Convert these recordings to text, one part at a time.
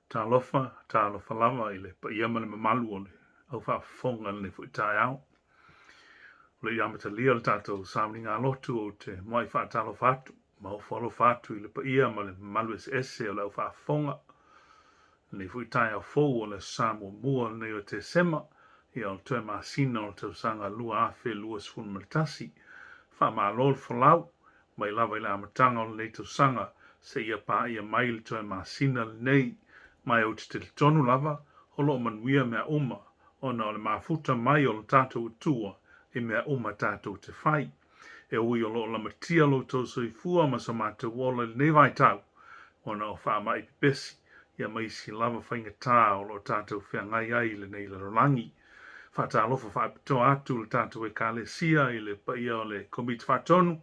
Talofa, talofa lava i le paia ma le mamalu o le au faafofoga i lenei foi taeao. O le i amatalia le tatou sauniga lotu ou te muai faatalofa atu ma ofo alofa atu i le paia ma le mamalu eseese o le au faafofoga. Lenei foi taeao fou o le Aso Sa muamua lenei o Tesema, ia o le toe masina o le tausaga 2021. Faamalo le folau mai lava i le amataga o lenei tausaga seia paia mai le toe masina lenei, ma ou te talitonu lava o lo o manuia mea uma ona o le mafuta mai o le tatou Atua i mea uma tatou te fai. E ui o lo o lamatia lo outou soifua ma so matou ola i lenei vaitau ona o faamai pepesi ia ma isi lava faigata o lo o tatou feagai ai i lenei lalolagi. Faatalofa faapitoa atu le tatou Ekalesia i le paia o le Komiti Faatonu,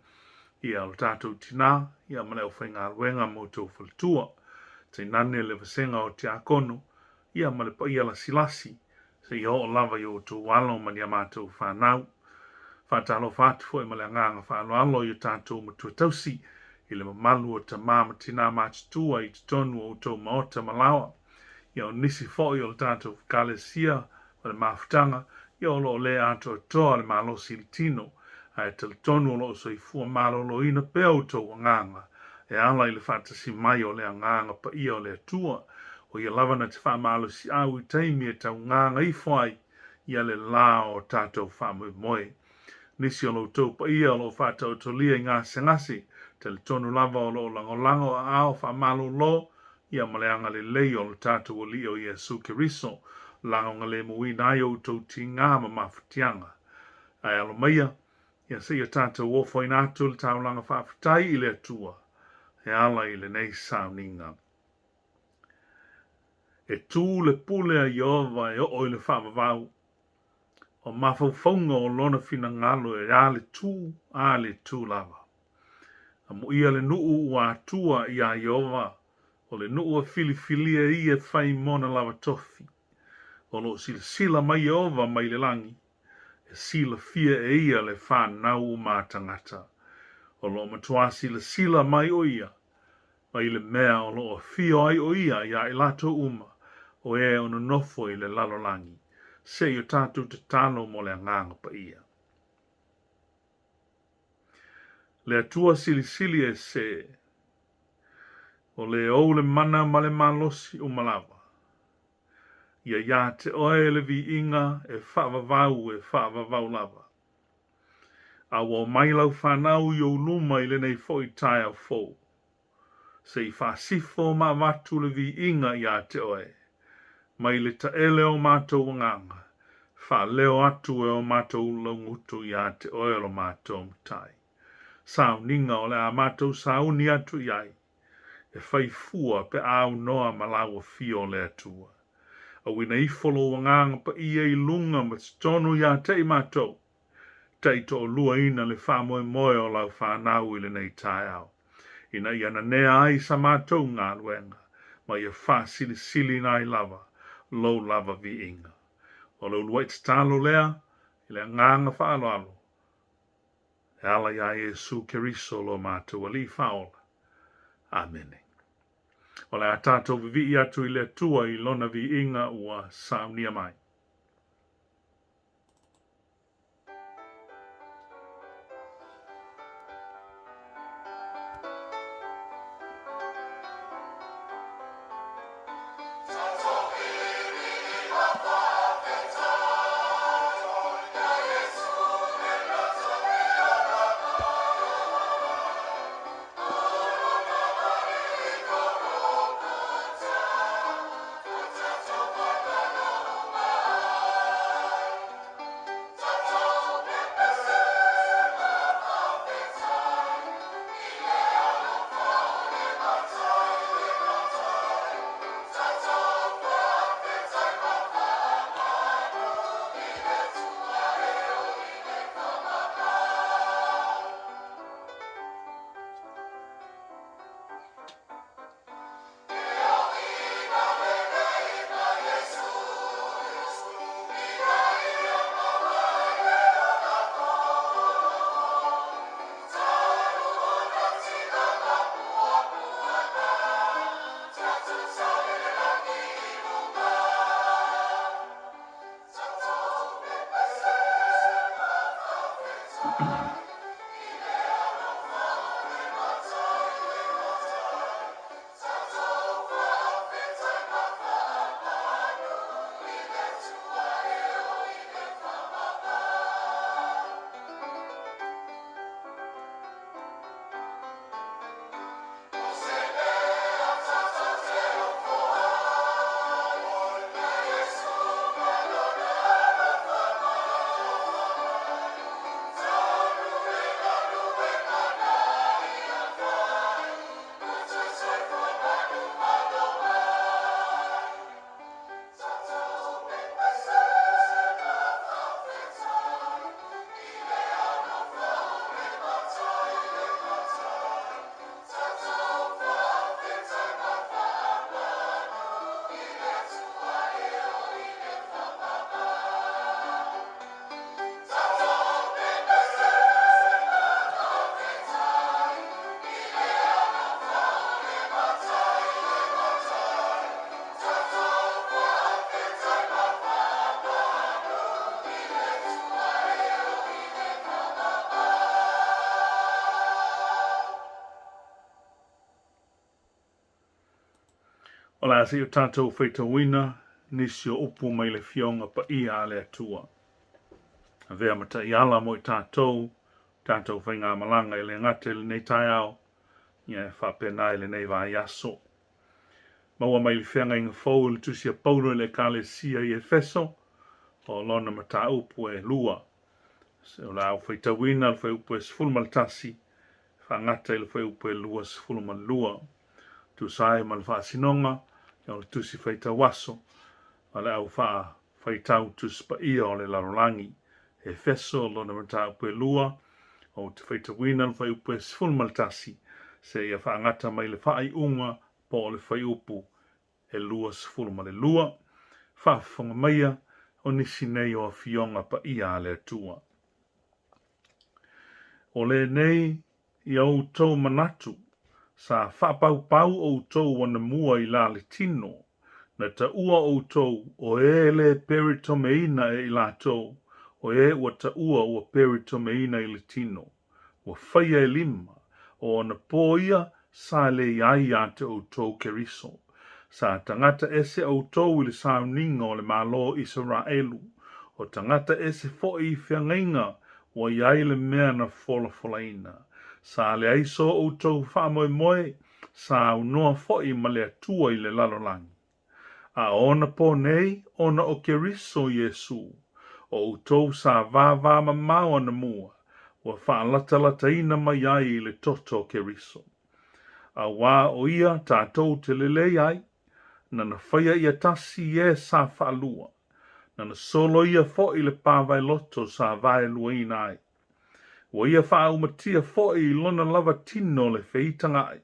ia o le tatou tinā, ia ma le aufaigaluega ma outou faletua, tainane le vasega o Tiakono, ia ma le paia lasilasi, seia oo lava i outou alo ma ni a matou fanau. Faatalofa atu foi ma le agaga faaaloalo i o tatou matua tausi, i le mamalu o tama ma tinā matutua i totonu o outou maota ma laoa. Ia o nisi foi o le tatou Ekalesia o le mafutaga, ia o lo o le atoatoa le malosi i le tino, ae talitonu o lo o soifua maloloina pea outou agaga e ala i le faatasi mai o le Agaga Paia o le Atua, o ia lava na te faamalosiau i taimi e taugaga ifo ai ia le la o tatou faamoemoe. Nisi o lo outou paia o lo o faataotolia i gasegase, talitonu lava o lo o lagolago aao faamalolo ia ma le agalelei o le tatou Alii o Iesu Keriso, lagogalemuina ai outou tiga ma mafatiaga. Ae alo maia, ia seia tatou ofoina atu le taulaga faafetai i le Atua e ala i lenei sauniga. E tū le pule a Ieova e oo i le faavavau, o mafaufauga o lona finagalo e a le tū, a le tū lava. Amuia le nuu ua atua iā Ieova, o le nuu e filifilia e ia e fai mona lava tofi. O lo o silasila mai Ieova mai le lagi, e silafia e ia le fanau uma a tagata. O lo o matua silasila mai o ia, mai le mea o lo o afio ai o ia iā i latou uma o e o nonofo i le lalolagi, se i o tatou tatalo mo le Agaga Paia. Le Atua silisili ese, o le ou le mana ma le malosi uma lava. Ia iā te oe le viiga e faavavau e faavavau lava. A ua omai lau fanau i ou luma i lenei foi taeao fou, se i faasifo ma avatu le viiga iā te oe, mai le taele o matou agaga, faaleo atu e o matou laugutu iā te oe o lo matou Matai. Sauniga o le a matou sauni atu i ai, e fai fua pe a aunoa ma lau afio o le Atua. Auina ifo lou Agaga Paia i luga ma totonu iā te i matou, taitoaluaina le faamoemoe o lau fanau i lenei taeao, ina ia nanea ai sa matou galuega, ma ia faasilisilina ai lava lou lava viiga. O le uluai tatalo lea i le agaga faaaloalo, e ala iā Iesu Keriso lo matou Alii Faaola. Amene. O le a tatou vivii atu i le Atua i lona viiga ua saunia mai. O le a se i o tatou faitauina nisi o upu mai le Afioga Paia a le Atua. Avea ma taiala mo i tatou, tatou faigamalaga e le gata i lenei taeao, ia e faapena i lenei vaiaso. Maua mai le Feagaiga Fou i le Tusi a Paulo i le Ekalesia i Efeso, o lona mataupu e lua. O le a ou faitauina le fuaiupu e 11, faagata i le fuaiupu e 22. Tusa ai ma le faasinoga, o le Tusi Faitau Aso a le Au Faitau Tusi Paia o le Lalolagi, Efeso lona mataupu e lua, ou te faitauina le fuaiupu e 11, seia faagata mai le faaiuga po o le fuaiupu e 22. Faafofoga maia, o nisi nei o Afioga Paia a le Atua. O lenei i a outou manatu, sa faapaupau outou anamua i la le tino, na taua outou o e le peritomeina e i latou, o e ua taua ua peritomeina i le tino. Ua faia e lima, o ona po ia sa le i ai ia te outou Keriso. Sa tagata ese outou i le sauniga o le Malo o Isaraelu, o tagata ese foi i feagaiga ua i ai le mea na folafolaina. Sa leai so outou faamoemoe, sa aunoa foi ma le Atua i le lalolagi. A o ona po nei, ona o Keriso Iesu, o outou sa vāvāmamao anamua, ua faalatalataina mai ai i le toto o Keriso. Auā o ia tatou te lelei ai, nana faia ia tasi i e sa faalua, nana soloia foi le pavaeloto sa vaeluaina ai. Ua ia faaumatia foi i lona lava tino le feitagaʻi,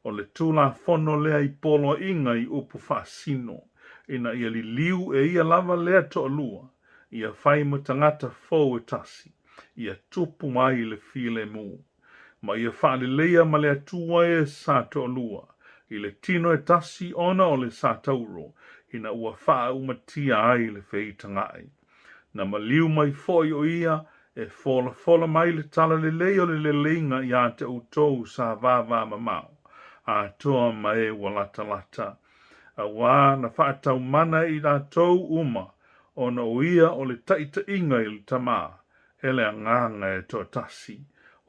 o le Tulafono lea i poloaiga i upu faasino, ina ia liliu e ia lava lea toalua, ia fai ma tagata fou e tasi, ia tupu ai le filemu. Ma ia faaleleia ma le Atua e sa toalua, i le tino e tasi ona o le satauro, ina ua faaumatia ai le feitagaʻi. Na maliu mai foi o ia e folafola mai le talalelei o le leleiga iā te outou sa vāvāmamao, atoa ma e ua latalata, auā na faataumana e i latou uma ona o ia o le taʻitaʻiga i le Tamā, e le Agaga e toatasi.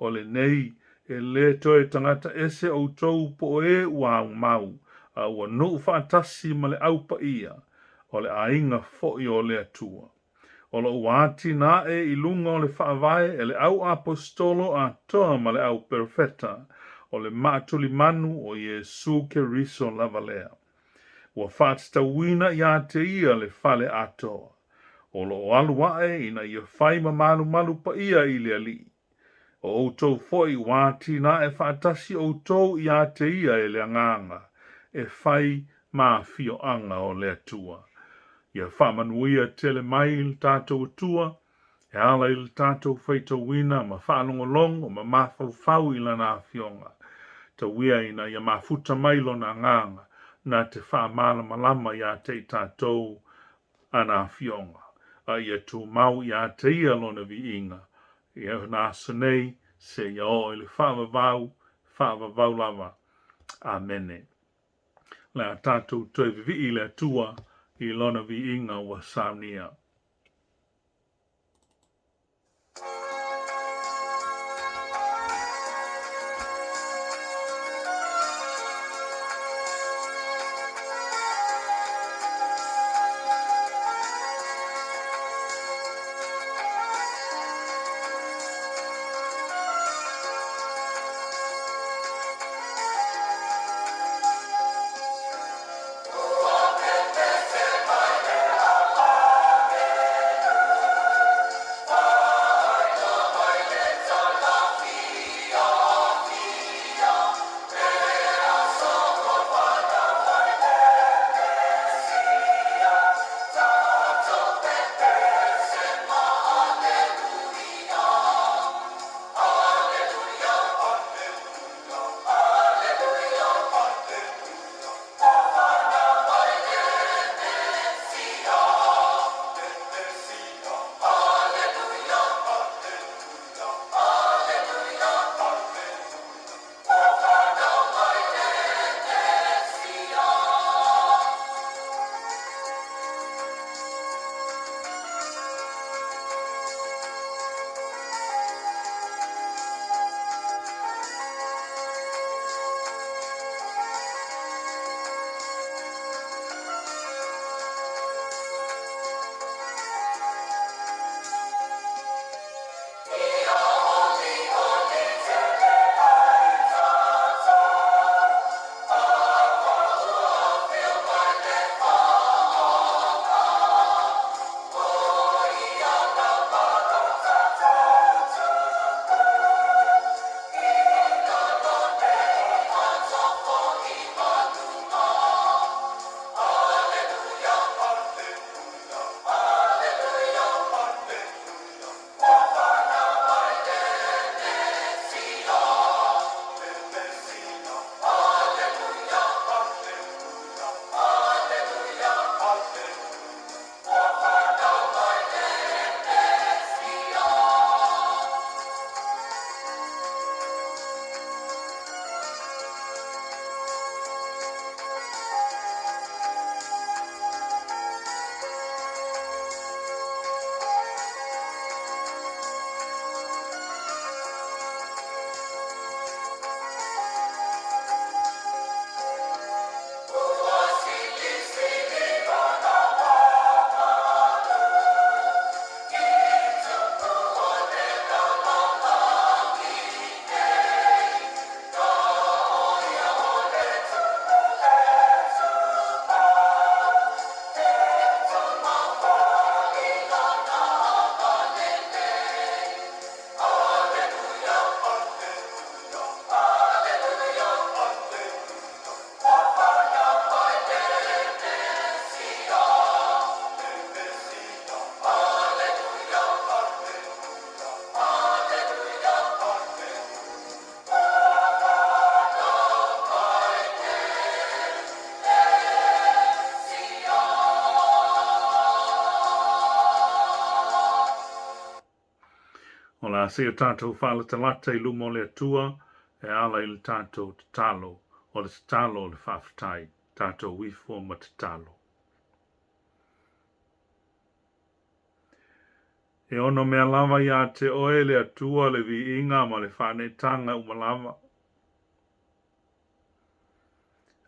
O lenei, e lē toe tagata ese outou po o e ua aumau, a ua nuu faatasi ma le Au Paia, o le aiga foi o le Atua. O lo o ua atinae i luga o le faavae e le Au Aposetolo atoa ma le Au Perofeta, o le maatulimanu o Iesu Keriso lava lea. Ua faatatauina iā te ia le fale atoa, o lo o alu aʻe ina ia fai ma malumalu paia i le Alii. O outou foi ua atinae faatasi outou iā te ia e le Agaga, e fai ma afioaga o le Atua. Ia faamanuia tele mai le tatou Atua, e ala i le tatou faitauina ma faalogologo ma mafaufau i Lana Afioga. Tauia ina ia mafuta mai Lona Agaga na te faamalamalama iā te i tatou Ana Afioga, a ia tumau iā te ia Lona viiga. I ona aso nei, seia oo i le faavavau, faavavau lava. Amene. Le a tatou toe vivii i le Atua i Lona viiga ua saunia. O le a se i o tatou faalatalata i luma o le Atua e ala i le tatou tatalo, o le tatalo o le faafetai, tatou ifo ma tatalo. E onomea lava iā te Oe le Atua le viiga ma le faaneetaga uma lava.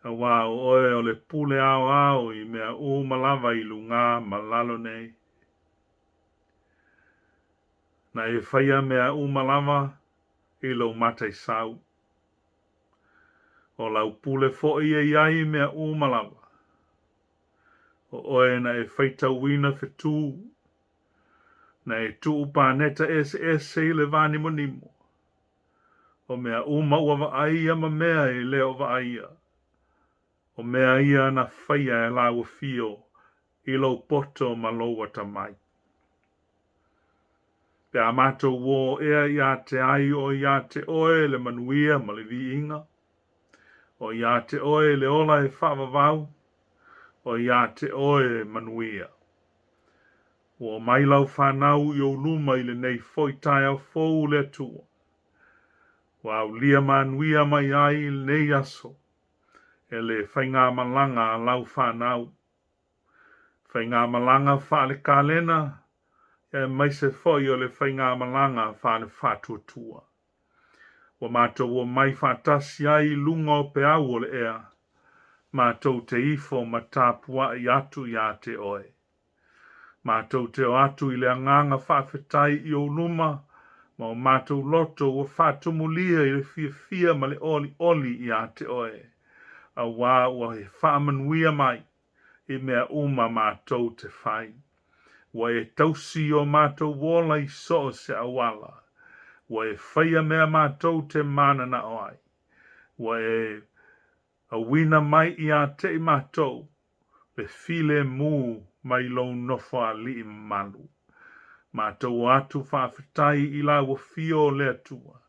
Auā o Oe o le pule aoao i mea uma lava i lugā ma lalo nei. Na e faia mea uma lava i lou mataisau. O lau pule foʻi e i ai mea uma lava. O oe na e faitauina fetū, na e tuu paneta eseese i le vānimonimo. O mea uma ua vaaia ma mea e le o vaaia, o mea ia na faia e lau afio i lou poto ma lou atamai. Pe a matou ō ea iā te ai o iā te oe le manuia ma le viiga, o iā te oe le ola e faavavau, o iā te oe e manuia. Ua omai lau fanau i ou luma i lenei foi taeao fou le Atua. Ua aulia manuia mai ai i lenei aso e le faigamalaga a lau fanau. Faigamalaga faale-kalena aemaise foi o le faigamalaga faale-faatuatua. Ua matou omai faatasi ai i luga o peau o le ea, matou te ifo ma tapua'i atu iā te Oe. Matou te o atu i le agaga faafetai i ou luma, ma o matou loto ua faatumulia i le fiafia ma le olioli iā te Oe, auā ua e faamanuia mai i mea uma matou te fai. Ua e tausi i o matou ola i so o se auala. Ua e faia mea matou te mananao ai. Ua e auina mai iā te i matou le filemu mai lou Nofoalii mamalu. Matou o atu faafetai i lau Afio o le Atua,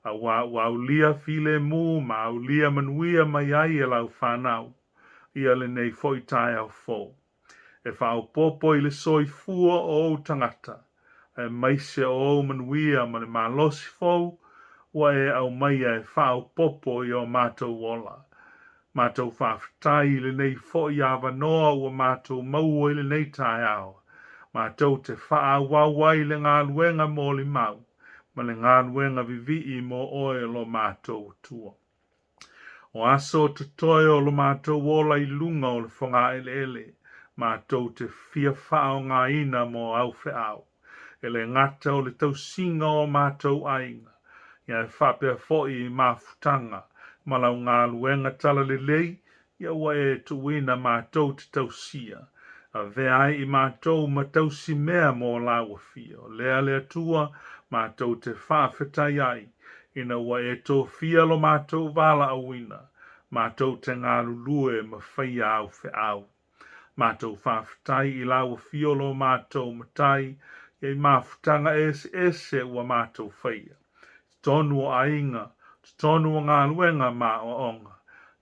auā ua aulia filemu ma aulia manuia mai ai e lau fanau ia lenei foi taeao fou. E faaopoopo i le soifua o ou tagata, aemaise o ou manuia ma le malosi fou ua e aumaia e faaopoopo i o matou ola. Matou faafetai i lenei foi avanoa ua matou maua i lenei taeao, matou te faaauau ai le galuega molimau ma le galuega vivii mo Oe lo matou Atua. O aso totoe o lo matou ola i luga o le fogaeleele, matou te fia faaaogaina mo au feau. E le gata o le tausiga o matou aiga, ia e faapea foi i mafutaga ma lau galuega talalelei, ia ua e tuuina matou te tausia. Avea ai i matou ma tausimea mo lau Afio. Lea le Atua matou te faafetai ai, ina ua e tofia lo matou valaauina, matou te galulue ma faia au feau. Matou faafetai i lau Afio lo matou Matai, ia i mafutaga eseese ua matou faia, totonu o aiga, totonu o galuega ma aoaoga,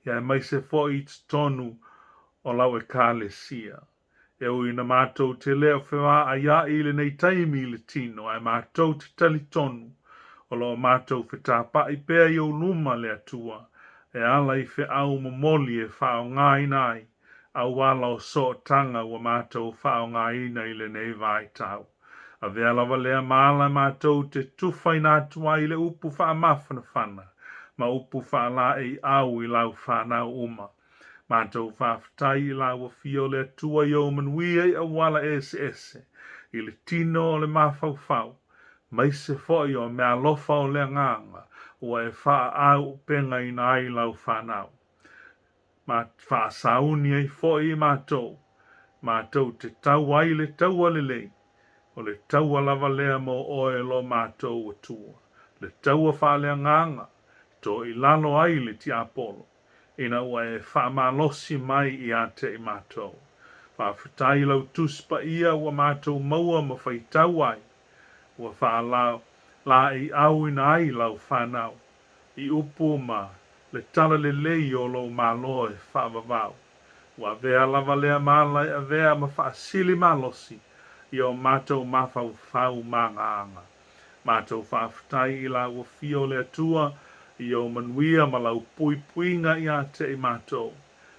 ia aemaise foi i totonu o lau Ekalesia. E ui ina matou te le o fevaaia'i i lenei taimi i le tino, ae matou te talitonu o lo o matou fetapa'i pea i ou luma, le Atua, e ala i feau momoli e faaaogaina ai auala o sootaga ua matou faaaogaina i lenei vaitau. Avea lava lea ma ala matou te tufaina atu ai le upu faamafanafana ma upu faalaeiau i lau fanau uma. Matou faafetai i lau Afio le Atua i ou manuia i auala eseese, i le tino o le mafaufau, maise foi o meaalofa o le agaga ua e faaauupegaina ai lau fanau. Ma faasauni ai foi i matou, matou te tau ai le taua lelei, o le taua lava lea mo oe lo matou Atua, le taua faaleagaga, toilalo ai le tiapolo, ina ua e faamalosi mai iā te i matou. Faafetai i lau Tusi Paia ua matou maua ma faitau ai, ua faalaeiauina ai lau fanau i upu ma le talalelei o lou Malo e faavavau. Ua avea lava lea mala e avea ma faasili malosi i o matou mafaufau ma agaga. Matou faafetai i lau Afio le Atua i ou manuia ma lau puipuiga iā te i matou,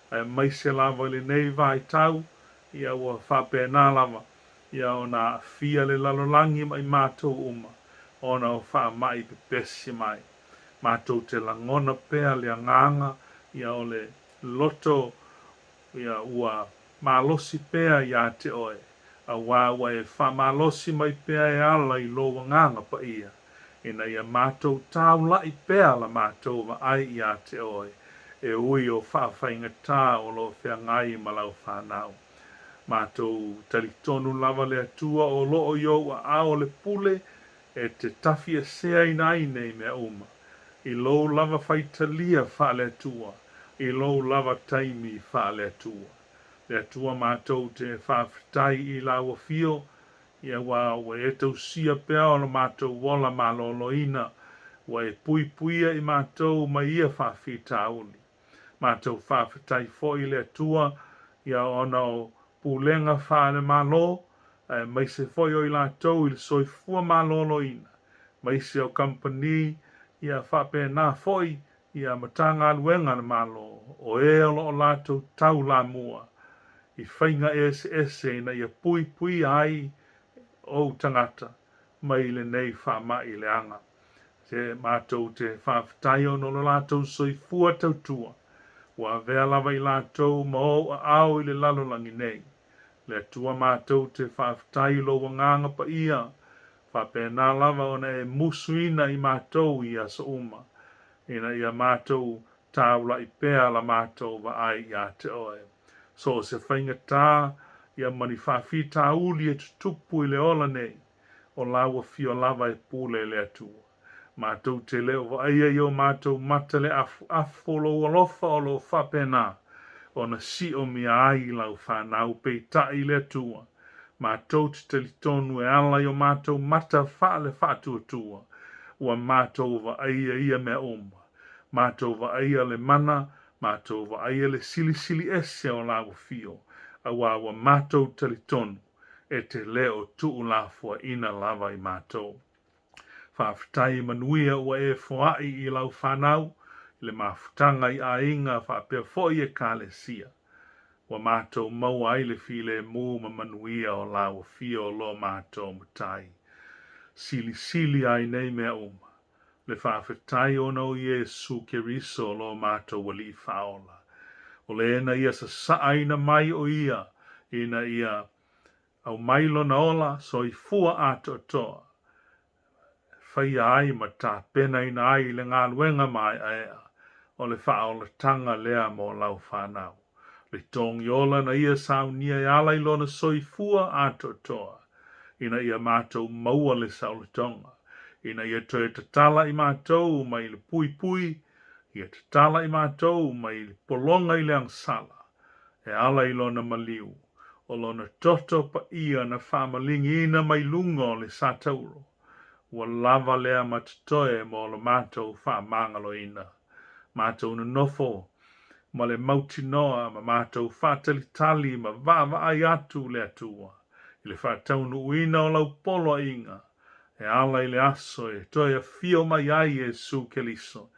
aemaise lava i lenei vaitau, ia ua faapena lava ia ona aafia le lalolagi ma i matou uma ona o faamai pepesi mai. Matou te lagona pea le agaga ia o le loto ia ua malosi pea iā te oe, auā ua e faamalosi mai pea e ala i lou Agaga Paia, ina ia matou taula'i pea la matou vaai iā te oe, e ui o faafaigata o lo o feagai ma lau fanau. Matou talitonu lava le Atua o lo o i ou aao le pule e te tafieseaina ai nei mea uma, i lou lava faitalia faale-Atua, i lou lava taimi faale-Atua. Le Atua matou te faafetai i lau Afio, ia aua ua e tausia pea o lo matou ola maloloina, ua e puipuia i matou mai ia faafitauli. Matou faafetai foi i le Atua, ia ona o pulega faale-Malo, aemaise foi o i latou i le soifua maloloina, aemaise o kamupani, ia faapena foi ia Matagaluega a le Malo, o e o lo o latou taulamua i faiga eseese ina ia puipuia ai ou tagata mai lenei faamai leaga. Se matou te faafetai ona o lo latou soifua tautua, ua avea lava i latou ma ou aao i le lalolagi nei. Le Atua matou te faafetai i lou Agaga Paia, faapena lava ona e musuina i matou i aso uma, ina ia matou taula'i pea la matou vaai ia te oe. So o se faigata ia ma ni faafitauli e tutupu i le ola nei, o lau afio lava e pule le Atua. Matou te le o vaaia i o matou mata le afuafu o lou alofa o lo o faapena ona siomia ai i lau fanau, peitai le Atua, matou te talitonu e ala i o matou mata faale-faatuatua, ua matou vaaia ia mea uma. Matou vaaia le mana, matou vaaia le silisili ese o lau afio, auā ua matou talitonu e te le o tuulafoaiina lava i matou. Faafetai manuia ua e foai i lau fanau i le mafutaga i aiga faapea foi i Ekalesia. Ua matou maua ai le filemu ma manuia o lau afio o lo matou Matai. Silisili ai nei mea uma, le faafetai ona o Iesu Keriso lo matou Alii Faaola. O le na ia sasaaina mai o ia ina ia aumai lona ola soifua atoatoa, faia ai ma tapenaina ai le galuega maeaea o le faaolataga lea mo lau fanau. Le togiola na ia saunia e ala i lona soifua atoatoa, ina ia matou maua le saolotoga, ina ia toe tatala i matou mai le puipui, ia tatala i matou mai le pologa i le agasala, e ala i lona maliu, o lona toto paia na faamaligiina mai luga o le satauro, ua lava lea ma totoe mo lo matou faamagaloina. Matou nonofo ma le mautinoa ma matou faatalitali ma vaavaai atu le Atua i le faataunuuina o lau poloaiga e ala i le aso e toe afio mai ai Iesu Keriso,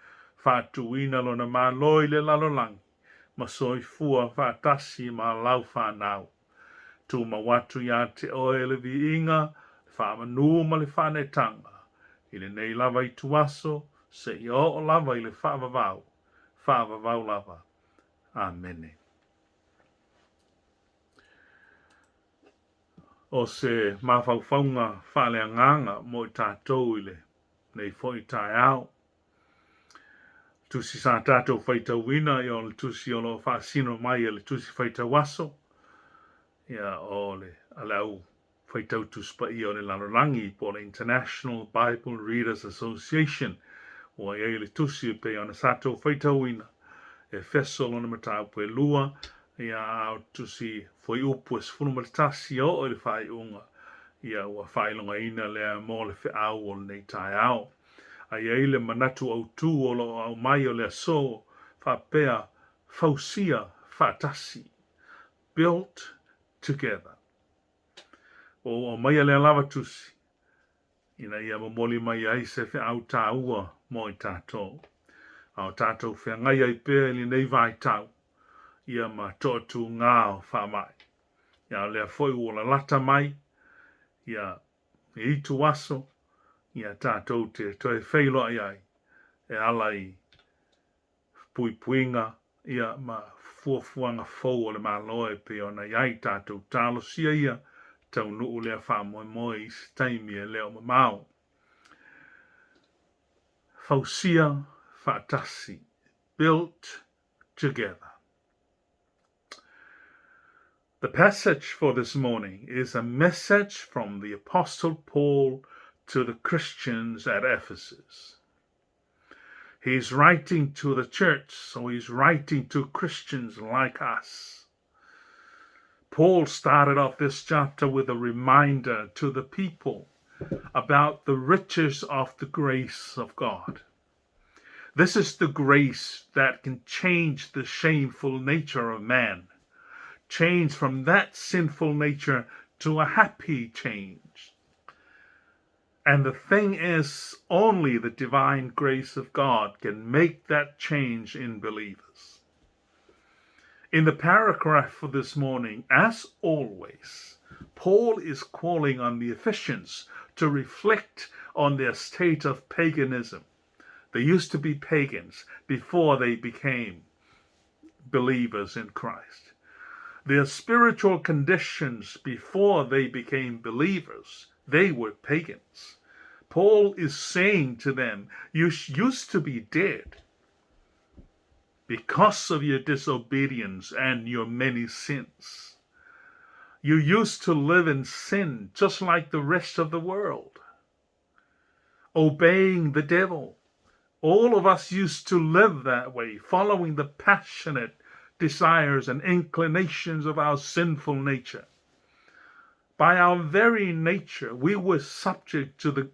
faatuina lona Malo i le lalolagi ma soifua faatasi ma lau fanau. Tumau atu iā te oe le viiga, le faamanu ma le faaneetaga, i lenei lava ituaso, seia oo lava i le faavavau, faavavau lava. Amene. O se mafaufauga faaleagaga mo i tatou i lenei foi taeao. Tusi sa tatou faitauina, ia o le tusi o lo o faasino mai e le tusi faitau aso, ia o le a le au faitau Tusi Paia o le Lalolagi po o le International Bible Readers Association. Ua i ai le tusi e pei ona sa tatou faitauina, Efeso lona mataupu e lua, ia a o le tusi fuaiupu e 11 e oo i le faaiuga, ia ua faailogaina lea mo le feau o lenei taeao. A i ai le manatu autū o lo o aumai o le aso faapea fausia faatasi, built together. Ua ou aumaia lea lava tusi ina ia momoli mai ai se feau tāua mo i tatou. A o tatou feagai ai pea i lenei vaitau, ia ma toatūgā o faamai. Ia o lea foi ua lalata mai, ia e itu aso, ia tatou te toe feiloai ai e ala i puipuiga ia ma fuafuaga fou o le Malo e pei ona i ai tatou talosia ia taunuu lea faamoemoe i se taimi e le o mamao. Fausia faatasi, built together. The passage for this morning is a message from the Apostle Paul to the Christians at Ephesus. He's writing to the church, so he's writing to Christians like us. Paul started off this chapter with a reminder to the people about the riches of the grace of God. This is the grace that can change the shameful nature of man, change from that sinful nature to a happy change. And the thing is, only the divine grace of God can make that change in believers. In the paragraph for this morning, as always, Paul is calling on the Ephesians to reflect on their state of paganism. They used to be pagans before they became believers in Christ. Their spiritual conditions before they became believers, they were pagans. Paul is saying to them, You used to be dead because of your disobedience and your many sins. You used to live in sin just like the rest of the world, obeying the devil. All of us used to live that way, following the passionate desires and inclinations of our sinful nature. By our very nature, we were subject to the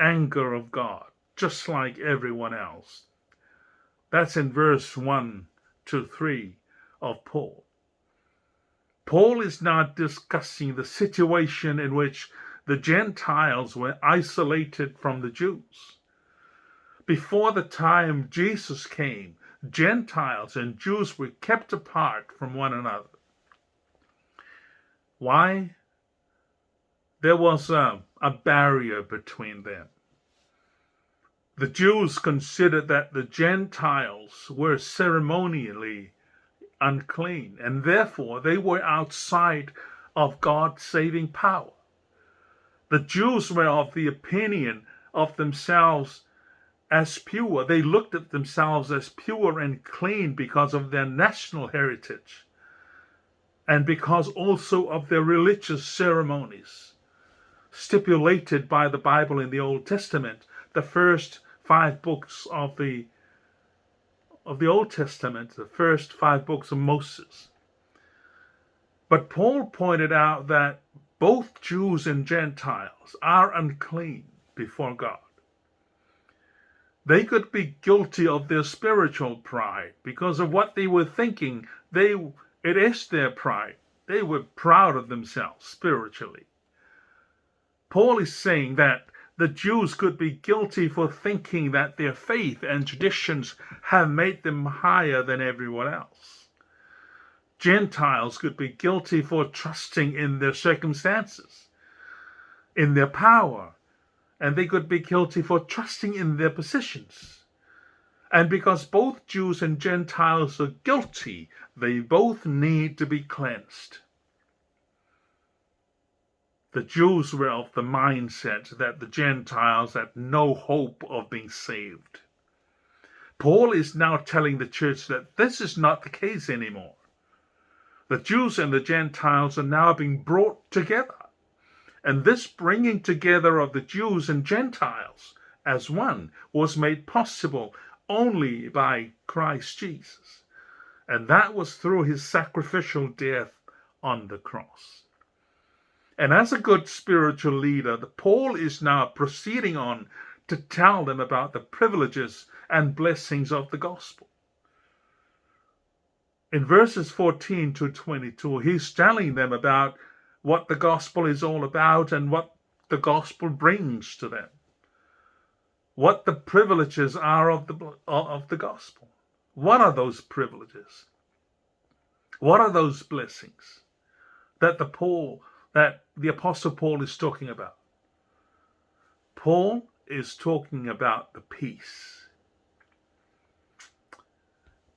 anger of God, just like everyone else. That's in verse 1 to 3 of Paul. Paul is not discussing the situation in which the Gentiles were isolated from the Jews. Before the time Jesus came, Gentiles and Jews were kept apart from one another. Why? There was a barrier between them. The Jews considered that the Gentiles were ceremonially unclean, and therefore they were outside of God's saving power. The Jews were of the opinion of themselves as pure. They looked at themselves as pure and clean because of their national heritage and because also of their religious ceremonies stipulated by the Bible in the Old Testament, the first 5 books of the Old Testament, the first 5 books of Moses. But Paul pointed out that both Jews and Gentiles are unclean before God. They could be guilty of their spiritual pride because of what they were thinking. It is their pride. They were proud of themselves spiritually. Paul is saying that the Jews could be guilty for thinking that their faith and traditions have made them higher than everyone else. Gentiles could be guilty for trusting in their circumstances, in their power, and they could be guilty for trusting in their positions. And because both Jews and Gentiles are guilty, they both need to be cleansed. The Jews were of the mindset that the Gentiles had no hope of being saved. Paul is now telling the church that this is not the case anymore. The Jews and the Gentiles are now being brought together. And this bringing together of the Jews and Gentiles as one was made possible only by Christ Jesus. And that was through his sacrificial death on the cross. And as a good spiritual leader, Paul is now proceeding on to tell them about the privileges and blessings of the gospel. In verses 14 to 22, he's telling them about what the gospel is all about and what the gospel brings to them. What the privileges are of the gospel. What are those privileges? What are those blessings that the Apostle Paul is talking about? Paul is talking about the peace.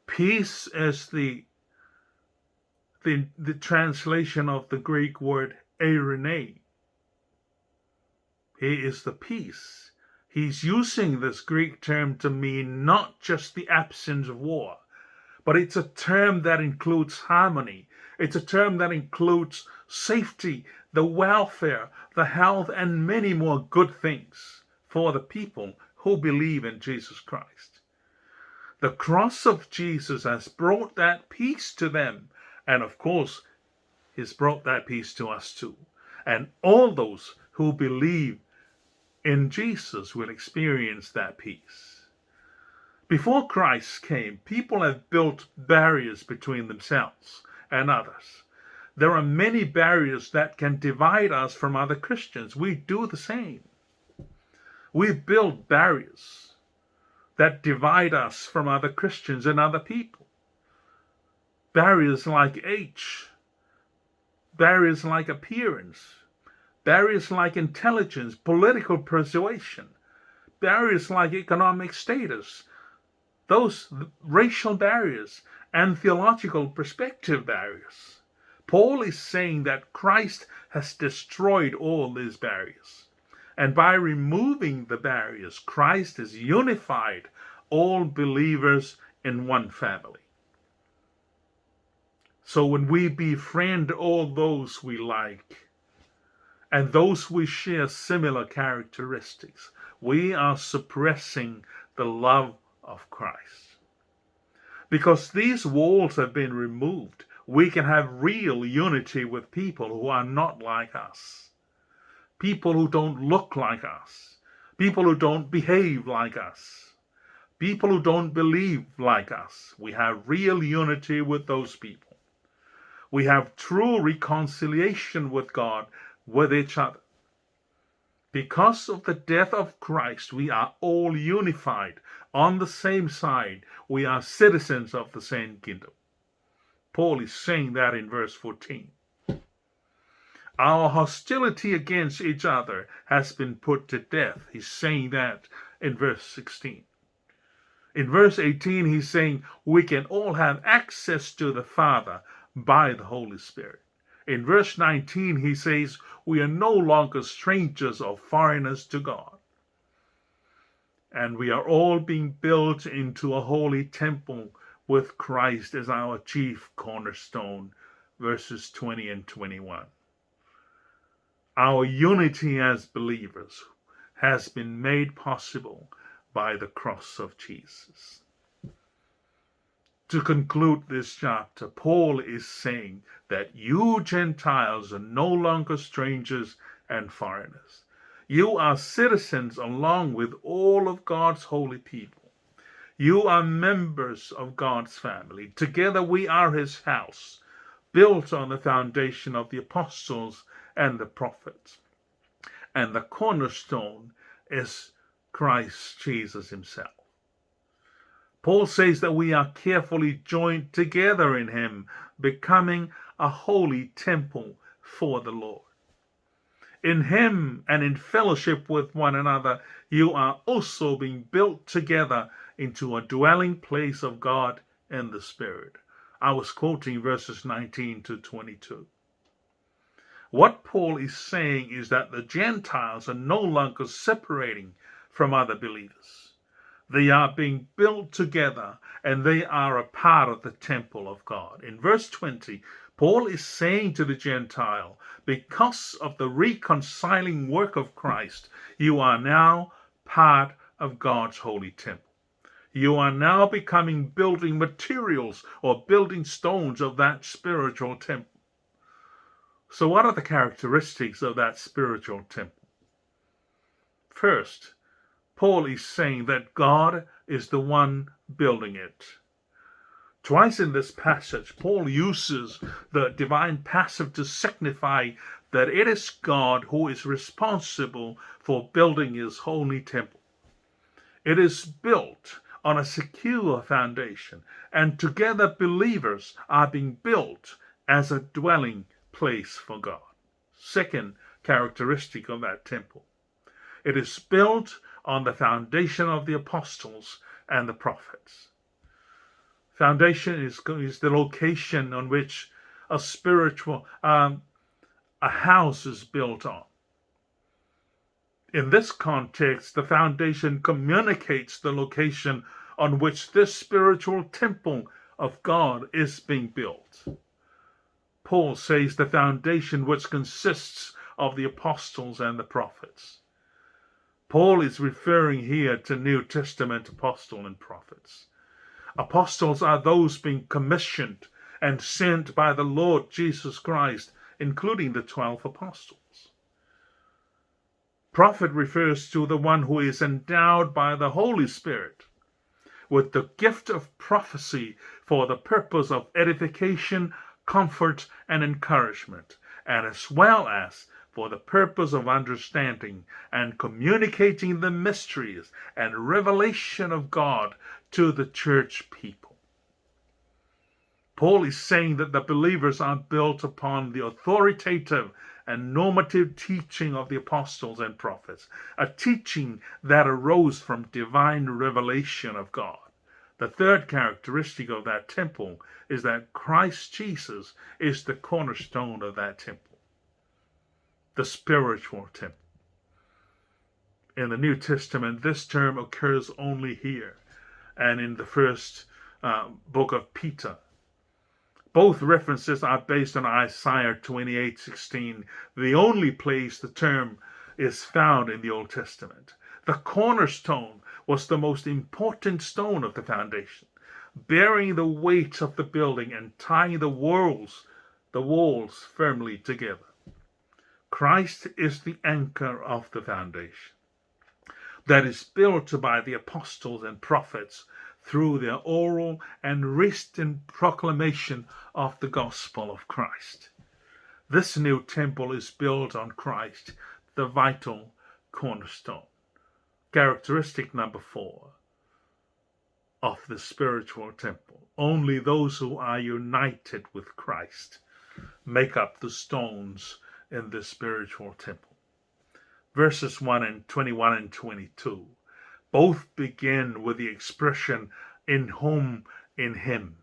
Peace is the translation of the Greek word eirene. He is the peace. He's using this Greek term to mean not just the absence of war, but it's a term that includes harmony. It's a term that includes safety, the welfare, the health, and many more good things for the people who believe in Jesus Christ. The cross of Jesus has brought that peace to them. And of course, he's brought that peace to us too. And all those who believe in Jesus will experience that peace. Before Christ came, people have built barriers between themselves and others. There are many barriers that can divide us from other Christians. We do the same. We build barriers that divide us from other Christians and other people. Barriers like age, barriers like appearance, barriers like intelligence, political persuasion, barriers like economic status, those racial barriers and theological perspective barriers. Paul is saying that Christ has destroyed all these barriers. And by removing the barriers, Christ has unified all believers in one family. So when we befriend all those we like and those we share similar characteristics, we are suppressing the love of Christ. Because these walls have been removed, we can have real unity with people who are not like us, people who don't look like us, people who don't behave like us, people who don't believe like us. We have real unity with those people. We have true reconciliation with God, with each other. Because of the death of Christ, we are all unified on the same side. We are citizens of the same kingdom. Paul is saying that in verse 14. Our hostility against each other has been put to death. He's saying that in verse 16. In verse 18, he's saying we can all have access to the Father by the Holy Spirit. In verse 19, he says we are no longer strangers or foreigners to God. And we are all being built into a holy temple with Christ as our chief cornerstone, verses 20 and 21. Our unity as believers has been made possible by the cross of Jesus. To conclude this chapter, Paul is saying that you Gentiles are no longer strangers and foreigners. You are citizens along with all of God's holy people. You are members of God's family. Together we are his house, built on the foundation of the apostles and the prophets. And the cornerstone is Christ Jesus himself. Paul says that we are carefully joined together in him, becoming a holy temple for the Lord. In him and in fellowship with one another, you are also being built together into a dwelling place of God in the Spirit. I was quoting verses 19 to 22. What Paul is saying is that the Gentiles are no longer separating from other believers. They are being built together and they are a part of the temple of God. In verse 20, Paul is saying to the Gentile, because of the reconciling work of Christ, you are now part of God's holy temple. You are now becoming building materials or building stones of that spiritual temple. So what are the characteristics of that spiritual temple? First, Paul is saying that God is the one building it. Twice in this passage, Paul uses the divine passive to signify that it is God who is responsible for building his holy temple. It is built on a secure foundation, and together believers are being built as a dwelling place for God. Second characteristic of that temple, it is built on the foundation of the apostles and the prophets. Foundation is the location on which a spiritual a house is built on. In this context, the foundation communicates the location on which this spiritual temple of God is being built. Paul says the foundation which consists of the apostles and the prophets. Paul is referring here to New Testament apostles and prophets. Apostles are those being commissioned and sent by the Lord Jesus Christ, including the 12 apostles. Prophet refers to the one who is endowed by the Holy Spirit with the gift of prophecy for the purpose of edification, comfort, and encouragement, and as well as for the purpose of understanding and communicating the mysteries and revelation of God to the church people. Paul is saying that the believers are built upon the authoritative and normative teaching of the apostles and prophets, a teaching that arose from divine revelation of God. The third characteristic of that temple is that Christ Jesus is the cornerstone of that temple, the spiritual temple. In the New Testament, this term occurs only here and in the first book of Peter. Both references are based on Isaiah 28:16, the only place the term is found in the Old Testament. The cornerstone was the most important stone of the foundation, bearing the weight of the building and tying the walls, the walls firmly together. Christ is the anchor of the foundation that is built by the apostles and prophets through their oral and written proclamation of the gospel of Christ. This new temple is built on Christ, the vital cornerstone. Characteristic number 4 of the spiritual temple. Only those who are united with Christ make up the stones in the spiritual temple. Verses 1 and 21 and 22 both begin with the expression, in whom, in him.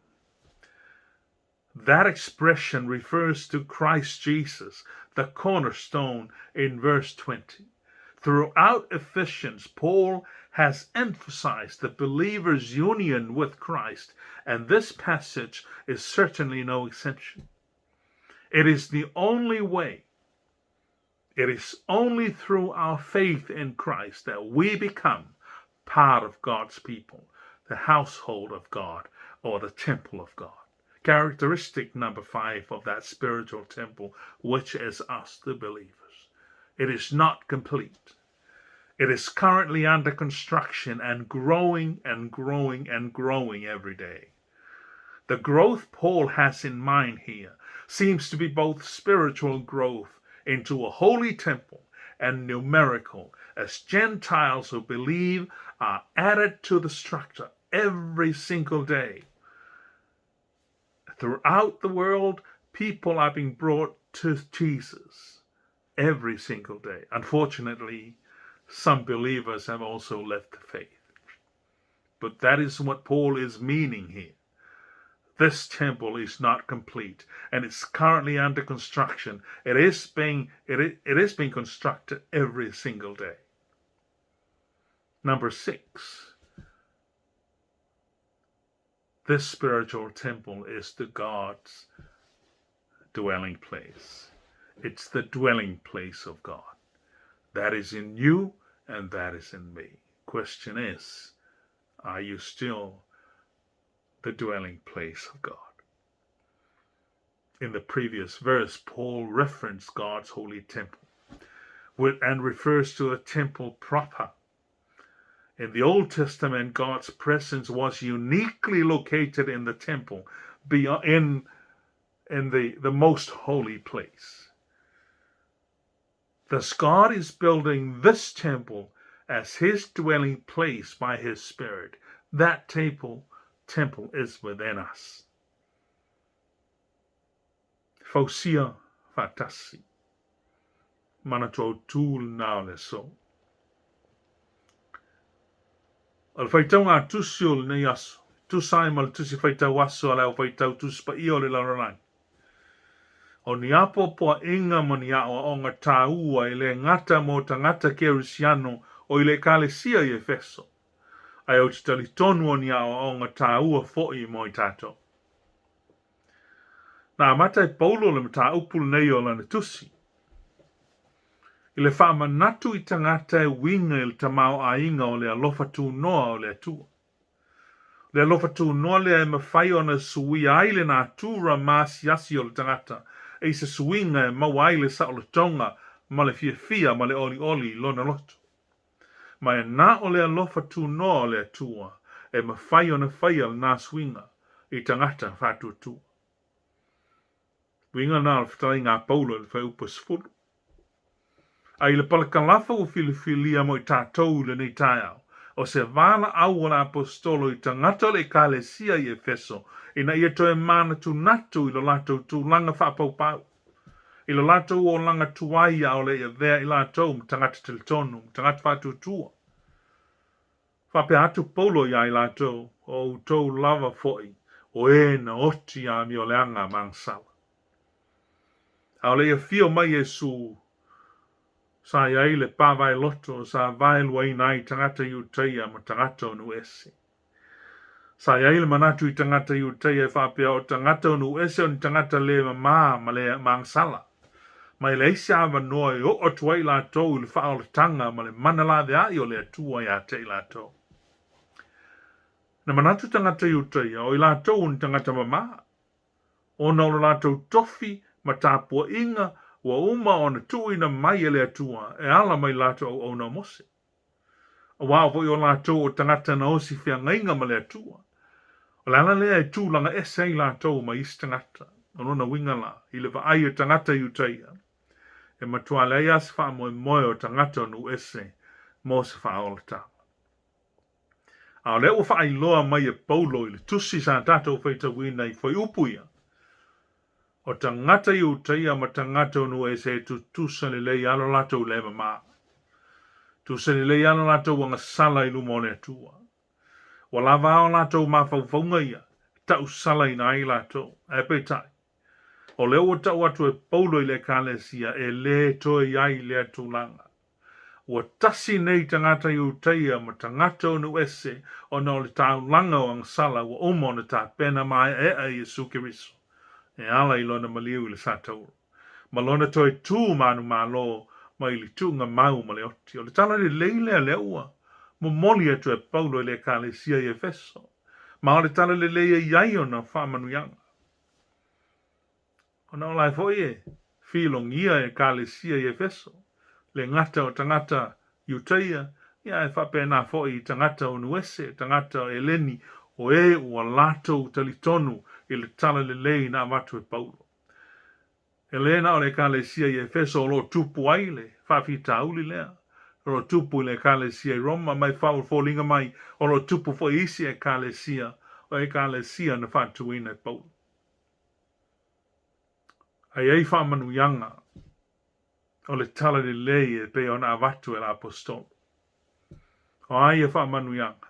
That expression refers to Christ Jesus, the cornerstone, in verse 20. Throughout Ephesians, Paul has emphasized the believer's union with Christ, and this passage is certainly no exception. It is the only way. It is only through our faith in Christ that we become part of God's people, the household of God, or the temple of God. Characteristic number 5 of that spiritual temple, which is us, the believers. It is not complete. It is currently under construction and growing and growing and growing every day. The growth Paul has in mind here seems to be both spiritual growth into a holy temple and numerical, as Gentiles who believe are added to the structure every single day. Throughout the world, people are being brought to Jesus every single day. Unfortunately, some believers have also left the faith. But that is what Paul is meaning here. This temple is not complete, and it's currently under construction. It is being, it, it is being constructed every single day. Number 6. This spiritual temple is the God's dwelling place. It's the dwelling place of God. That is in you and that is in me. Question is, are you still the dwelling place of God? In the previous verse, Paul referenced God's holy temple and refers to the temple proper. In the Old Testament, God's presence was uniquely located in the temple, beyond, in, in the, the most holy place. Thus, God is building this temple as his dwelling place by his Spirit. That temple, temple is within us. Fausia faatasi. Manatu autū lena o le aso. O le faitauga a tusi o lenei aso, e tusa ai ma le tusi faitau aso a le Au Faitau Tusi Paia o le Lalolagi. O ni apoapoaiga ma ni aoaoga tāua e le gata mo tagata Kerisiano o i le Ekalesia i Efeso, ae ou te talitonu o ni aoaoga tāua foʻi mo i tatou. Na amata e Paulo le mataupu lenei o lana tusi, i le faamanatu i tagata e uiga i le tamaoaiga o le alofa tunoa o le Atua. Le alofa tunoa lea e mafai ona suia ai le natura maasiasi o le tagata i se suiga e maua ai le saolotoga ma le fiafia ma le olioli i lona loto. Ma e na o le alofa tunoa o le Atua e mafai ona faia lena suiga i tagata faatuatua. Uiga lena o le fetalaiga a Paulo i le fuaiupu e 10. A i le palakalafa ua filifilia mo i tatou i lenei taeao, o se valaau a le Aposetolo i tagata o le Ekalesia i Efeso ina ia toe manatunatu i lo latou tulaga faapaupau, i lo latou olaga tuai a o le i avea i latou ma tagata talitonu, ma tagata faatuatua. Faapea atu Paulo iā i latou, O outou lava foi o e na oti i amioleaga ma agasala. A o le i afio mai Iesu, sa i ai le pavaeloto sa vaeluaina ai tagata Iutaia ma tagata o nuu ese. Sa i ai le manatu i tagata Iutaia e faapea o tagata o nuu ese o ni tagata le mamā ma le ma agasala, ma e leai se avanoa e oo atu ai i latou i le faaolataga ma le mana laveai o le Atua ia te i latou. Na manatu tagata Iutaia o i latou o ni tagata mamā, ona o lo latou tofi ma tapuaiga ua uma ona tuuina mai e le Atua e ala mai i le latou auauna o Mose. Aua foi o latou o tagata na osi feagaiga ma le Atua. O le ala lea e tulaga ese ai latou mai isi tagata. O lona uiga la, i le vaai a tagata Iutaia, e matua leai lava se faamoemoe o tagata o nuu ese mo se faaolataga. A o lea ua faailoa mai e Paulo i le tusi sa tatou faitauina i fuaiupu ia, o tagata Iutaia ma tagata o nuu ese e tutusa lelei lava lo latou le mama. Tusa lelei lava lo latou agasala i luma o le Atua. Ua lava a o latou mafaufauga ia, tausalaina ai latou. Ae peitai, o lea ua tau atu e Paulo i le Ekalesia e le toe i ai lea tulaga. Ua tasi nei tagata Iutaia ma tagata o nuu ese ona o le taulaga o agasala ua uma ona tapena maeaea e Iesu Keriso e ala i lona maliu i le satauro, ma lona toe tu manumalo mai le tuuga mau ma le oti. O le tala lelei lea lea ua momoli atu e Paulo i le Ekalesia i Efeso, ma o le tala lelei e i ai ona faamanuiaga. Ona o la e foi e filogia e Ekalesia i Efeso, le gata o tagata Iutaia, ia ae faapena foi i tagata o nuu ese, tagata Eleni, o e ua latou talitonu i le tala lelei na avatu e Paulo. E le na o le Ekalesia i Efeso o lo o tupu ai le faafitauli lea, o lo o tupu i le Ekalesia i Roma, ma e foliga mai o lo o tupu foi i isi Ekalesia, o Ekalesia na faatuina e Paulo. A i ai faamanuiaga o le tala lelei e pei ona avatu e le Aposetolo. O a ia faamanuiaga?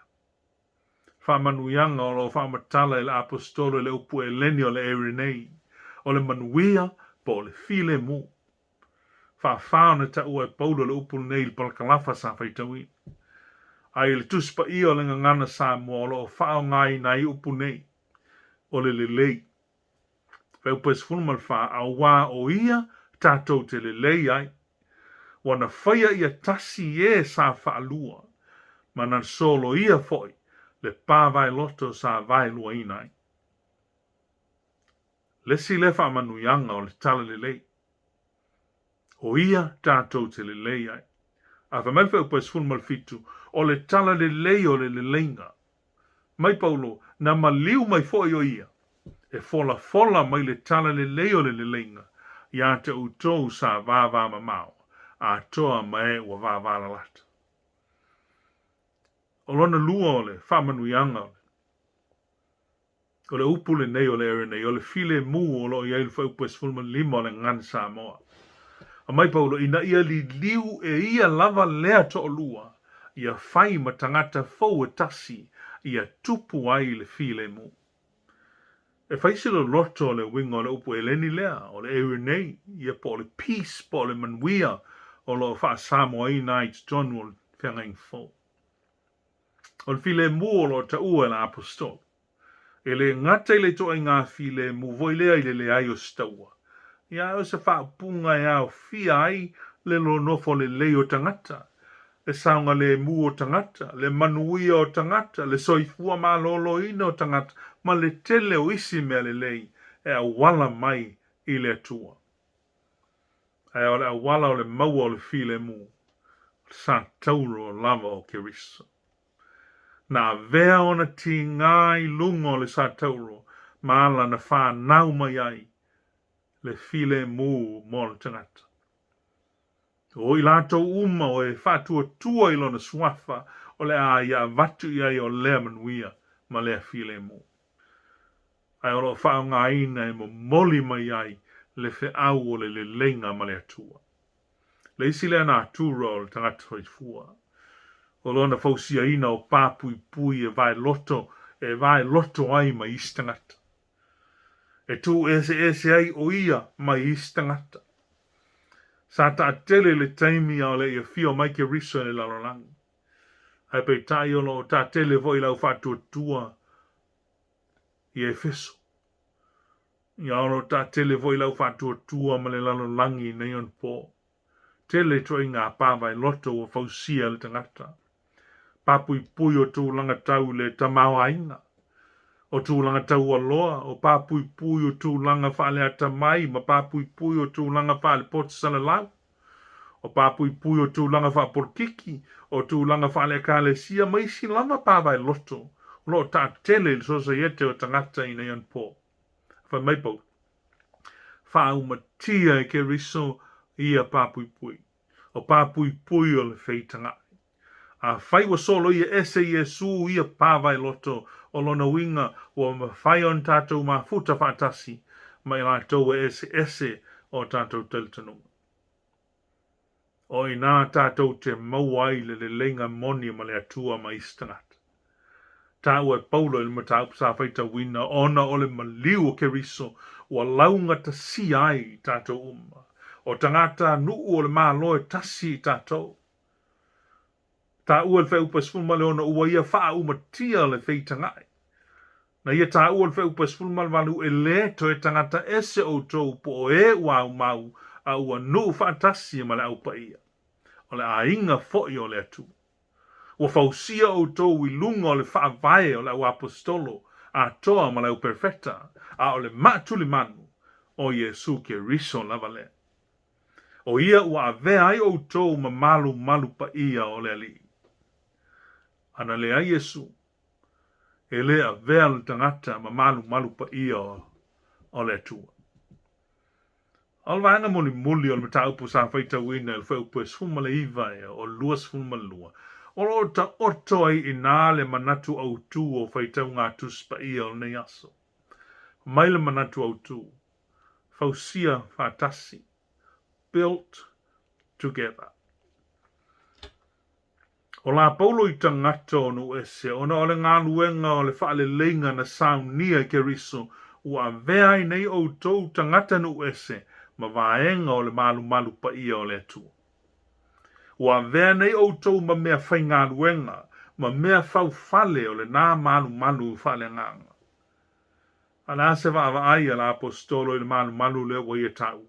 Faamanuiaga o lo o faamatala e le Aposetolo i le upu Eleni o le eirinei, o le manuia po o le filemu. Faafa ona taua e Paulo le upu lenei i le palakalafa sa faitauina. A i le Tusi Paia o le Gagana Samoa o lo o faaaogaina ai upu nei, o le lelei. Fuaiupu e 14, auā o ia tatou te lelei ai. Ua na faia ia tasi i e sa faalua, ma na soloia foi le pavaeloto sa vaeluaina ai. Le isi lea faamanuiaga o le tala lelei. O ia tatou te lelei ai. A fai mai le fuaiupu e 17, o le tala lelei o le leleiga. Mai Paulo, na maliu mai foi o ia, e folafola mai le tala lelei o le leleiga iā te outou sa vavamamao, atoa ma e ua vavalalata. O lona lua o le faamanuiaga o le O le upu lenei o le eirinei, o le filemu o lo o i ai le fuaiupu e 15 o le Gagana Samoa. Aumai Paulo, ina ia liliu e ia lava lea toalua, ia fai ma tagata fou e tasi, ia tupu ai le filemu. E fai se loloto o le uiga o le upu Eleni lea, o le eirinei, ia po o le peace, po o le manuia o lo o faa-Samoaina ai i totonu o le Feagaiga Fou. O le filemu o lo o taua e le Aposetolo, e le gata i le ituaiga filemu foi lea i le leai o se taua, ia ae o se faaupuga e aofia ai le nonofo lelei o tagata, le saogalemu o tagata, le manuia o tagata, le soifua maloloina o tagata ma le tele o isi mea lelei e auala mai i le Atua. Ae o le auala o le maua o le filemu, o le satauro lava o Keriso. Na avea ona tiga i luga o le satauro ma ala na fanau mai ai le filemu mo le tagata. O i latou uma o e faatuatua i Lona Suafa, o le a ia avatu i ai o lea manuia ma lea filemu. Ae o lo o faaaogaina e momoli mai ai le feau o le leleiga ma le Atua. Le isi lea natura o le tagata soifua, o lona fausiaina o pa puipui e vae loto, e vae loto ai mai isi tagata. E tū eseese ai ʻo ia mai isi tagata. Sa taatele i le taimi a o le i afio mai Keriso i le lalolagi. Ae peitai o lo o taatele foi i le au faatuatua i Efeso. Ia o lo o taatele foi i le au faatuatua ma le lalolagi i nei onapo. Tele ituaiga pā vaeloto ua fausia e le tagata. Pā puipui o tulaga tau i le tamaoaiga, o tulaga taualoa, o pā puipui o tulaga faaleatamai ma pā puipui o tulaga faalepoto salalau, o pā puipui o tulaga faapolokiki, o tulaga faale-ekalesia ma isi lava pā vaeloto o lo o taatele i le sosaiete o tagata i nei anapo. Fai mai Paulo, Faaumatia e Keriso ia pā puipui, o pā puipui o le feitagaʻi. Afai ua soloia ese Iesū ia pā vaeloto, o lona uiga ua mafai ona tatou mafuta faatasi ma i latou e eseese o tatou talitonuga. O i inā tatou te maua ai le leleiga moni ma le Atua ma isi tagata. Taua e Paulo i le mataupu sa faitauina ona o le maliu o Keriso ua laugatasia ai i tatou uma. O tagata nuu o le Malo e tasi i tatou. Taua i le Fuaiupu 16 ua ia faaaumatia le feitagaʻi. Na ia taua i le Fuaiupu 18 e lē toe tagata ese outou po o e ua aumau a ua nuu faatasi ma le Au Paia, o le aiga foi o le Atua. Ua fausia outou i luga o le faavae o le auaposetolo atoa ma le auperefeta, a o le maa tulimanu o Iesu Keriso lava lea. O ia ua avea ai outou ma malumalu paia o le Alii. A na leai Iesu, e lē avea le tagata ma malumalu paia o le Atua. A o le vaega mulimuli o le mataupu sa faitauina i le Fuaiupu 19 ea o le 22, o lo o taoto ai i inā le manatu autū o faitauga a Tusi Paia o lenei aso. Mai le manatu autū, fausia faatasi, built together. O la Paulo i tagata o nuu ese, ona o le galuega o le faaleleiga na saunia e Keriso, ua avea ai nei outou tagata nuu ese ma vaega o le malumalu paia o le Atua. Ua avea nei outou ma mea faigaluega, ma mea faufale o lenā malumalu faaleagaga. A o le a se vaavaai a le Aposetolo i le malumalu lea ua ia taua?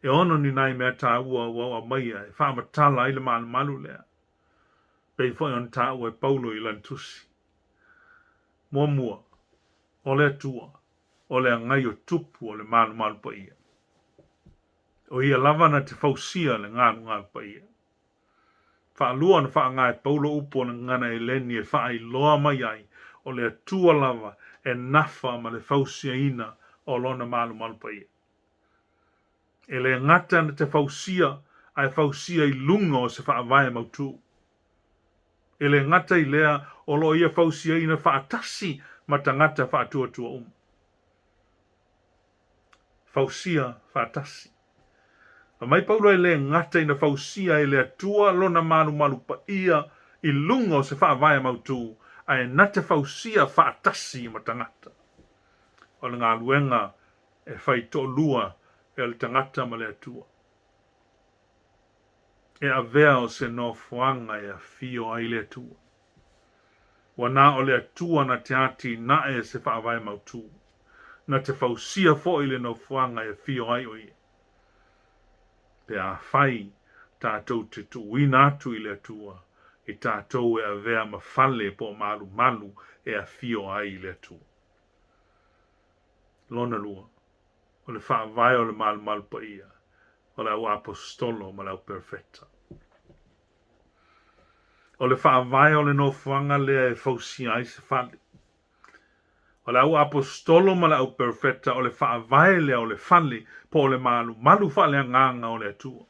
E ono ni nai mea taua ua ou aumaia e faamatala ai le malumalu lea, pei foi ona taua e Paulo i lana tusi. Muamua, o le Atua, o le agai o tupu o le malumalu paia. O ia lava na te fausia le galugalu paia. Faalua ona faaaoga e Paulo upu o le gagana Eleni e faailoa mai ai o le Atua lava e nafa ma le fausiaina o lona malumalu paia. E le gata na te fausia, ae fausia i luga o se faavae mautū. E le gata i lea, o lo o ia fausiaina faatasi ma tagata faatuatua uma. Fausia faatasi. Fai mai Paulo e le gata ina fausia e le Atua lona malumalu paia i luga o se faavae mautū, ae na te fausia faatasi ma tagata. O le galuega e fai toalua e le tagata ma le Atua. E avea o se nofoaga e afio ai le Atua. Ua na o le Atua na te atinae se faavae mautū, na te fausia foi le nofoaga e afio ai o ia. Pe afai tatou te tuuina atu i le Atua, i tatou e avea ma fale po o malumalu e afio ai le Atua. Lona lua, o le faavae o le malumalu paia, o le auaposetolo ma le auperofeta. O le faavae o le nofoaga lea e fausia ai se fale. O le au aposetolo ma le au perofeta o le faavae lea o le fale po o le malumalu faaleagaga o le Atua.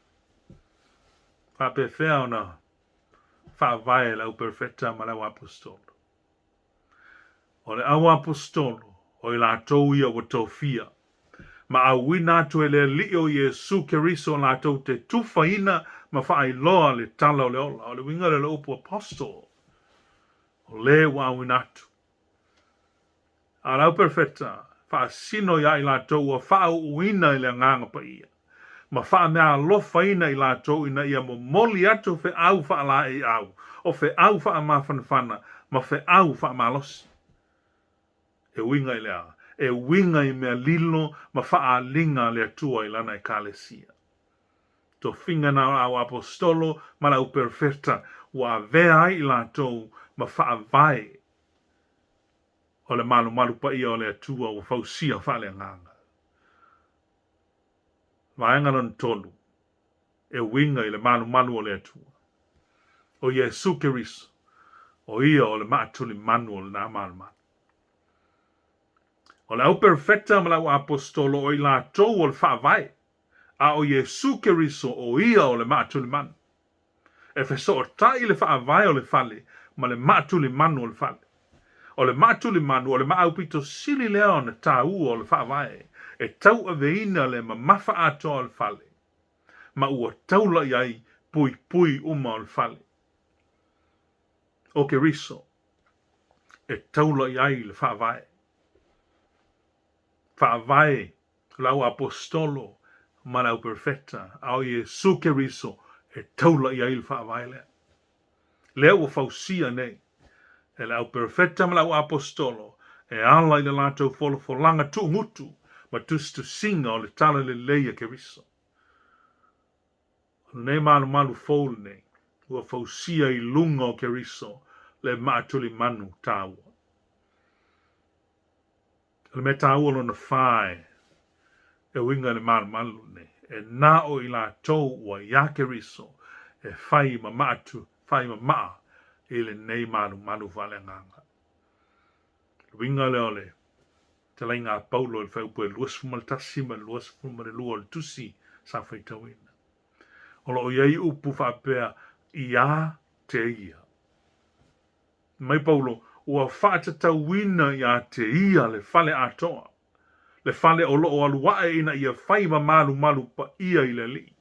Faapefea ona faavae le au perofeta ma le au aposetolo? O le au aposetolo, o i latou ia ua tofia ma auina atu e le Alii o Iesu Keriso latou te tufaina ma faailoa le tala o le ola. O le uiga lea o le upu apostle, o le ua auina atu. A o le au perofeta, faasino iā i latou ua faauuina i le Agaga Paia, ma faameaalofaina i latou ina ia momoli atu feau faalaeiau, o feau faamafanafana, ma feau faamalosi. E uiga i le a? E uiga i mea lilo ma faaaliga a le Atua i Lana Ekalesia. Tofiga na o le au aposetolo ma le au perofeta ua avea ai i latou ma faavae o le malumalu paia o le Atua ua fausia faaleagaga. Vaega lona tolu, e uiga i le malumalu o le Atua. O Iesu Keriso, o ia o le maatulimanu o lena malumalu. O le au perofeta ma le au aposetolo o i latou o le faavae, a o Iesu Keriso o ia o le maatulimanu. E fesootai le faavae o le fale ma le maatulimanu o le fale. O le maatulimanu o le maau pito sili lea ona taua o le faavae e tauaveina le mamafa atoa o le fale, ma ua taula i ai puipui uma o le fale. O Keriso e taula i ai le faavae. Faavae o le au aposetolo ma le au perofeta, a o Iesu Keriso e taula i ai le faavae lea. Lea ua fausia nei e le au perofeta ma le au aposetolo e ala i le latou folafolaga tuugutu ma tusitusiga o le Tala Lelei a Keriso. O lenei malumalu fou lenei ua fausia i luga o Keriso le maatulimanu taua. O le mea taua lona fa e uiga i le malumalu lenei, e na o i latou ua iā Keriso e fai ma maatu, fai ma maa i lenei malumalu faaleagaga. O le uiga lea o le fetalaiga a Paulo i le fuaiupu e 21 ma le 22 o le tusi sa faitauina. O lo o i ai upu faapea, iā te ia. Mai Paulo, ua faatatauina iā te ia le fale atoa, le fale o lo o alu ae ina ia fai ma malumalu paia i le Alii.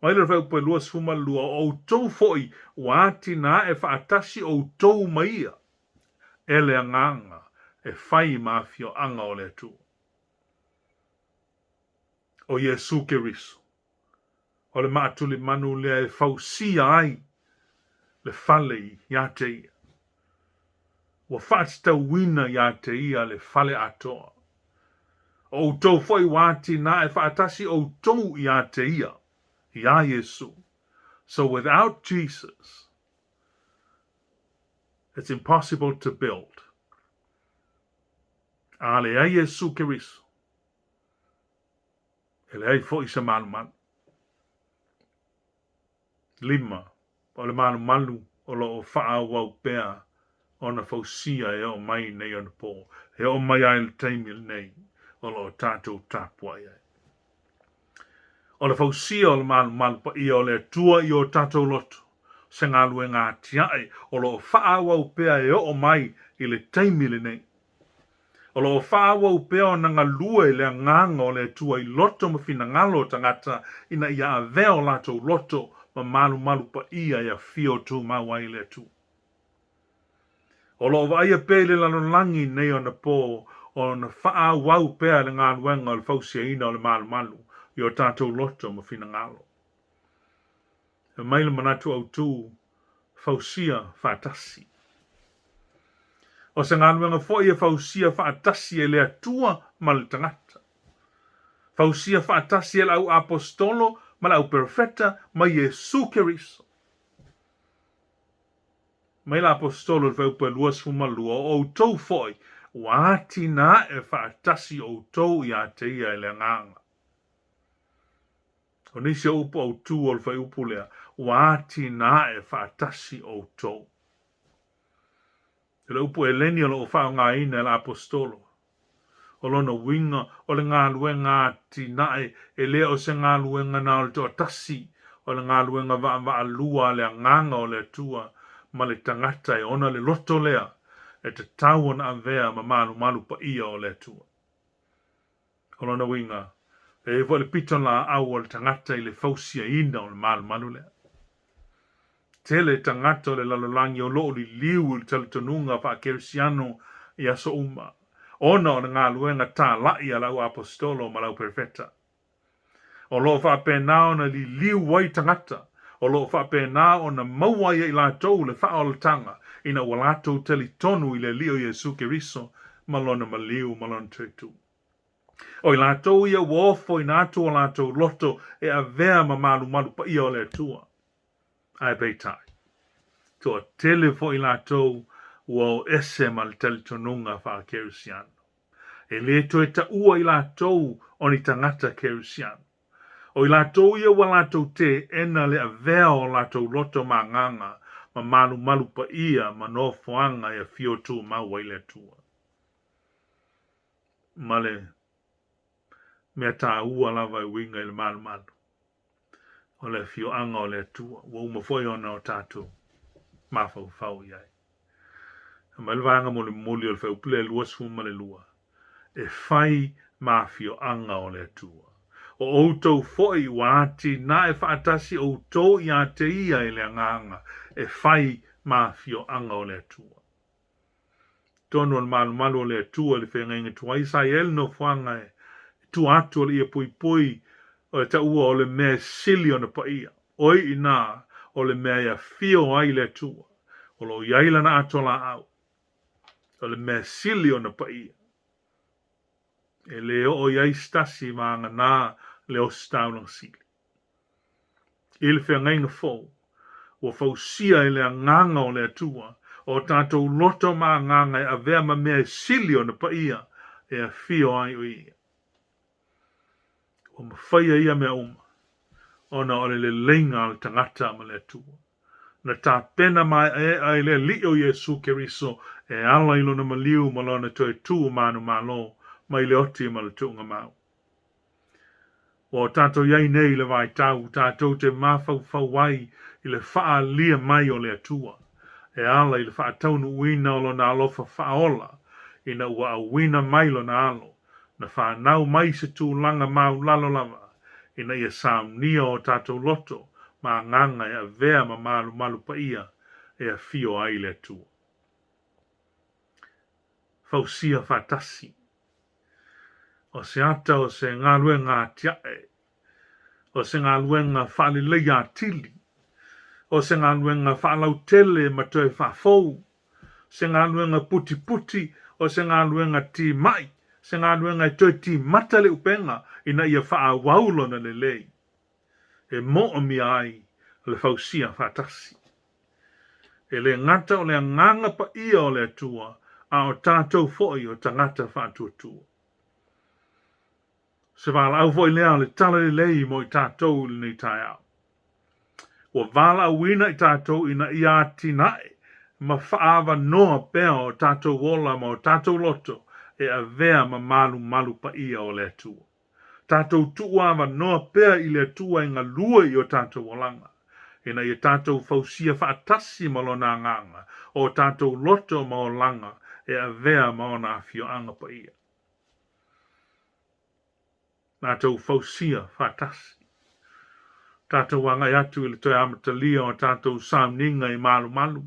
Mai le fuaiupu e 22, o outou foi ua atinae faatasi outou ma ia, e le Agaga e fai ma afioaga o le Atua. O Iesu Keriso, O le maatulimanu lea e fausia ai le fale iā te ia. Ua faatatauina iā te ia le fale atoa. O outou foi ua atinae faatasi outou iā te ia, iā Iesu. So without Jesus, it's impossible to build. A leai Iesu Keriso, E leai foi se malumalu. 5, O le malumalu o lo o faaauau pea ona fausia e oo mai nei ona po, e oo mai lava i le taimi lenei o lo o tatou tapuai ai. O le fausia o le malumalu paia o le Atua i o tatou loto, se galuega atiae o lo o faaauau pea e oo mai i le taimi lenei. O lo o faaauau pea ona galue le agaga o le Atua i loto ma finagalo o tagata ina ia avea o latou loto ma malumalu paia e afio tumau ai le Atua. O lo o vaaia pea i le lalolagi nei ona po ona faaauau pea le galuega o le fausiaina o le malumalu i o tatou loto ma finagalo. Fai mai le manatu autū, fausia faatasi. O se galuega foi e fausia faatasi e le Atua ma le tagata. Fausia faatasi e le au aposetolo ma le au perofeta ma Iesu Keriso. Mai le aposetolo i le fuaiupu e 22, o outou foi ua atinae faatasi outou iā te ia e le Agaga. O nisi o upu autū o le fuaiupu lea, ua atinae faatasi outou. O le upu Eleni o lo o faaaogaina e le Aposetolo. O lona uiga, o le galuega atinae e le o se galuega na o le toatasi, o le galuega vaavaalua a le Agaga o le Atua ma le tagata e ona le loto lea e tatau ona avea ma malumalu paia o le Atua. O lona uiga, e i ai foi le pitolaau a le tagata i le fausiaina o le malumalu lea. Tele tagata o le lalolagi o lo o liliu i le talitonuga faakerisiano i aso uma, ona o le galuega talai a le au aposetolo ma le au perofeta. O lo o faapena ona liliu ai tagata, o lo o faapena ona maua ai e i latou le faaolataga ina ua latou talitonu i le Alii o Iesu Keriso ma Lona maliu ma Lona toetu. O i latou ia ua ofoina atu o latou loto e avea ma malumalu paia o le Atua. Ae peitai, toatele foi latou ua o ese ma le talitonuga faa-Kerisiano. E le toe taua i latou o ni tagata Kerisiano. O i latou ia ua latou teena le avea o latou loto ma agaga ma malumalu paia ma nofoaga e afio tumau ai le Atua. Ma le mea taua lava e uiga i le malumalu, o le afioaga o le Atua, ua uma foi ona o tatou mafaufau i ai. Aumai le vaega mulimuli o le fuaiupu lea 22, e fai ma afioaga o le Atua. O outou foi ua atinae faatasi outou ia te ia i le Agaga e fai ma afioaga o le Atua. Totonu o le malumalu o le Atua i le feagaiga tuai sa i ai le nofoaga e tua atu o le ie puipui o le taua o le mea e sili ona paia, oi inā o le mea e afio ai le Atua, o lo o i ai lana ato laau, o le mea e sili ona paia. E le oo i ai se tasi vagana le ositaulaga sili. I le feagaiga fou, ua fausia e le Agaga o le Atua o tatou loto ma agaga e avea ma mea e sili ona paia e afio ai o Ia. Ua mafaia ia mea uma ona o le leleiga a le tagata ma le Atua. Na tapena maeaea e le Alii o Iesu Keriso e ala i Lona maliu ma Lona toe tu manumalo mai le oti ma le tuugamau. Ua o tatou i ai nei i le vaitau tatou te mafaufau ai i le faaalia mai o le Atua e ala i le faataunuuina o Lona alofa faaola ina ua auina mai Lona Alo na fanau mai i se tulaga maulalo lava ina ia saunia o tatou loto ma agaga e avea ma malumalu paia e afio ai le Atua. Fausia faatasi. O se ata o se galuega atiae, o se galuega faaleleia atili, o se galuega faalautele ma toe faafou, se galuega putiputi, o se galuega timai, se galuega e toe timata le upega ina ia faaauau lona lelei, e moomia ai le fausia faatasi. E le gata o le agaga paia o le Atua, a o tatou foi o tagata faatuatua. Se valaau foi lea o le talalelei mo i tatou i lenei taeao. Ua valaauina i tatou ina ia atinae ma faaavanoa pea o tatou ola ma o tatou loto e avea ma malumalu paia o le Atua. Tatou tuuavanoa pea i le Atua e galue i o tatou olaga, ina ia tatou fausia faatasi ma Lona Agaga o tatou loto ma olaga e avea ma ona afioaga paia. Tatou fausia faatasi. Tatou agai atu i le toe amatalia o tatou sauniga i malumalu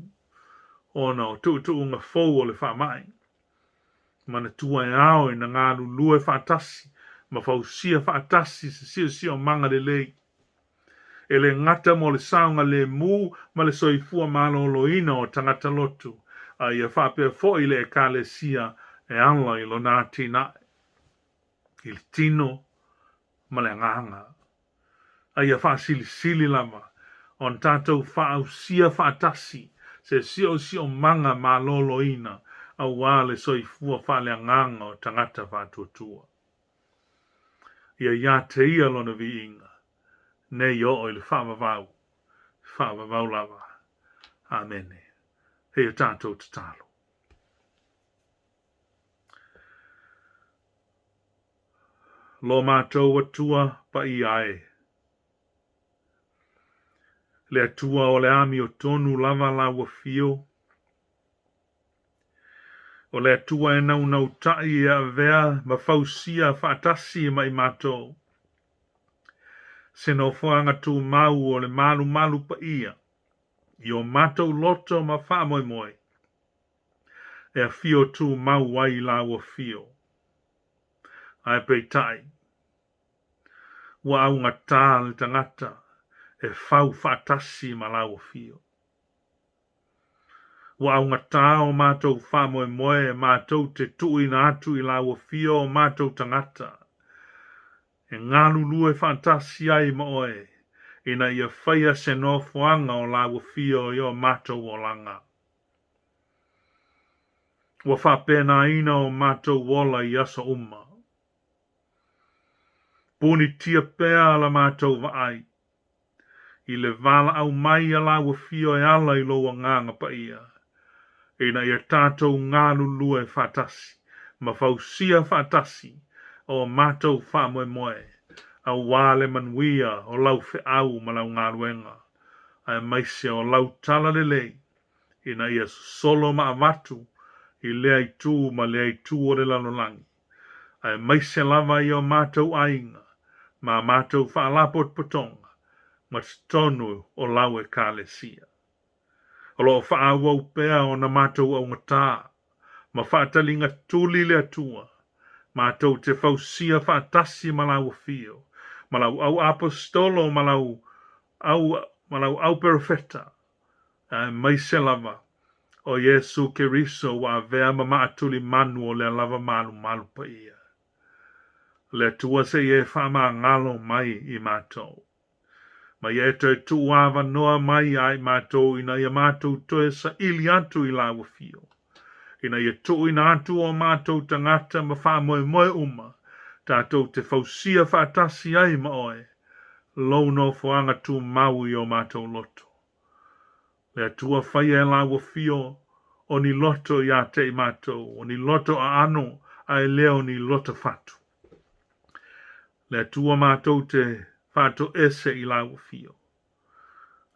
ona o tuutuuga fou o le faamai. Manatua e ao ina galulue faatasi ma fausia faatasi se siosiomaga lelei. E le gata mo le saogalemu ma le soifua maloloina o tagata lotu, a ia faapea foi le Ekalesia e ala i lona atinae i le tino ma le agaga. A ia faasilisili lava ona tatou faaausia faatasi se siosiomaga maloloina aua le soifua faaleagaga o tagata faatuatua. Ia ia te ia lona viiga, nei oo i le faavavau, faavavau lava. Amene. Hei o tatou tatalo. Lo matou Atua paia e. Le Atua o le amiotonu lava lau afio. O le Atua e naunautaʻi e avea ma fausia faatasi ma i matou. Se nofoaga tumau o le malumalu paia i o matou loto ma faamoemoe e afio tumau ai lau afio. Ae peitai, ua augatā le tagata e fau faatasi ma lau afio. Ua augatā o matou faamoemoe matou te tuuina atu i lau afio o matou tagata e galulue faatasi ai ma oe ina ia faia se nofoaga o lau afio i o matou olaga. Ua faapenaina o matou ola i aso uma. Punitia pea la matou vaai i le valaau mai a lau afio e ala i lou Agaga Paia, ina ia tatou galulue faatasi ma fausia faatasi o matou faamoemoe auā le manuia o lau feau ma lau galuega, aemaise o lau talalelei ina ia sosolo ma avatu i lea itu ma lea itu o le lalolagi, aemaise lava i o matou aiga ma a matou faalapotopotoga ma totonu o lau Ekalesia. O lo o faaauau pea ona matou augatā ma faataliga tuli le Atua, matou te fausia faatasi ma lau afio, ma lau au aposetolo ma lau au ma lau au perofeta, aemaise lava o Iesu Keriso ua avea ma maatulimanu o lea lava malumalu paia. Le Atua se i e faamagalo mai i matou. Ma ia e toe tuuavanoa mai iā i matou ina ia matou toe saili atu i lau afio, ina ia tuuina atu o matou tagata ma faamoemoe uma tatou te fausia faatasi ai ma oe lou nofoaga tumau i o matou loto. Le Atua faia e lau afio o ni loto iā te i matou, o ni loto aano ae le o ni loto fatu. Le Atua matou te faatoese i lau afio,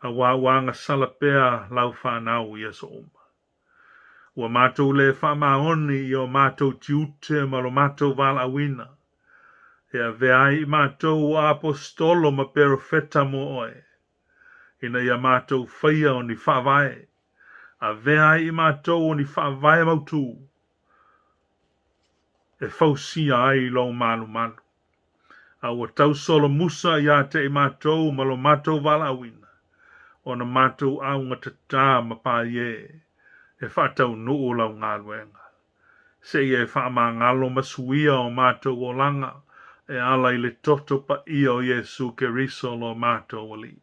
auā ua agasala pea lau fanau i aso uma. Ua matou le faamaoni i o matou tiute ma lo matou valaauina, e avea ai i matou o aposetolo ma perofeta mo oe, ina ia matou faia o ni faavae, avea ai i matou o ni faavae mautū, e fausia ai lou malumalu. A ua tausolomusa iā te i matou ma lo matou valaauina, ona matou augatatā ma paie e faataunuu lau galuega. Seia e faamagalo ma suia o matou olaga e ala i le toto paia o Iesu Keriso lo matou Alii.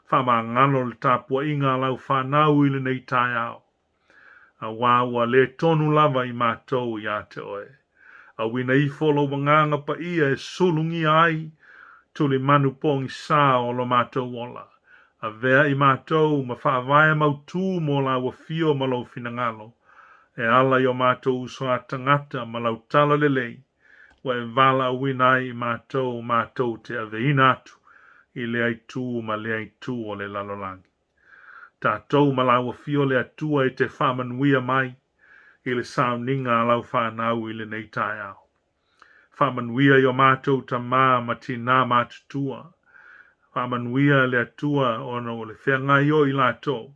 Faamagalo le tapuaiga a lau fanau i lenei taeao. Auā ua le tonu lava i matou iā te oe. Auina ifo lou Agaga Paia e sulugia ai tulimanu pogisā o lo matou ola. Avea i matou ma faavae mautū mo lau afio ma lou finagalo, e ala i o matou uso a tagata ma lau talalelei ua e valaauina ai i matou matou te aveina atu i lea itu ma lea itu o le lalolagi. Tatou ma lau afio le Atua e te faamanuia mai i le sauniga a lau fanau i lenei taeao. Faamanuia i o matou tamā ma tinā matutua. Faamanuia le Atua ona o le feagai o i latou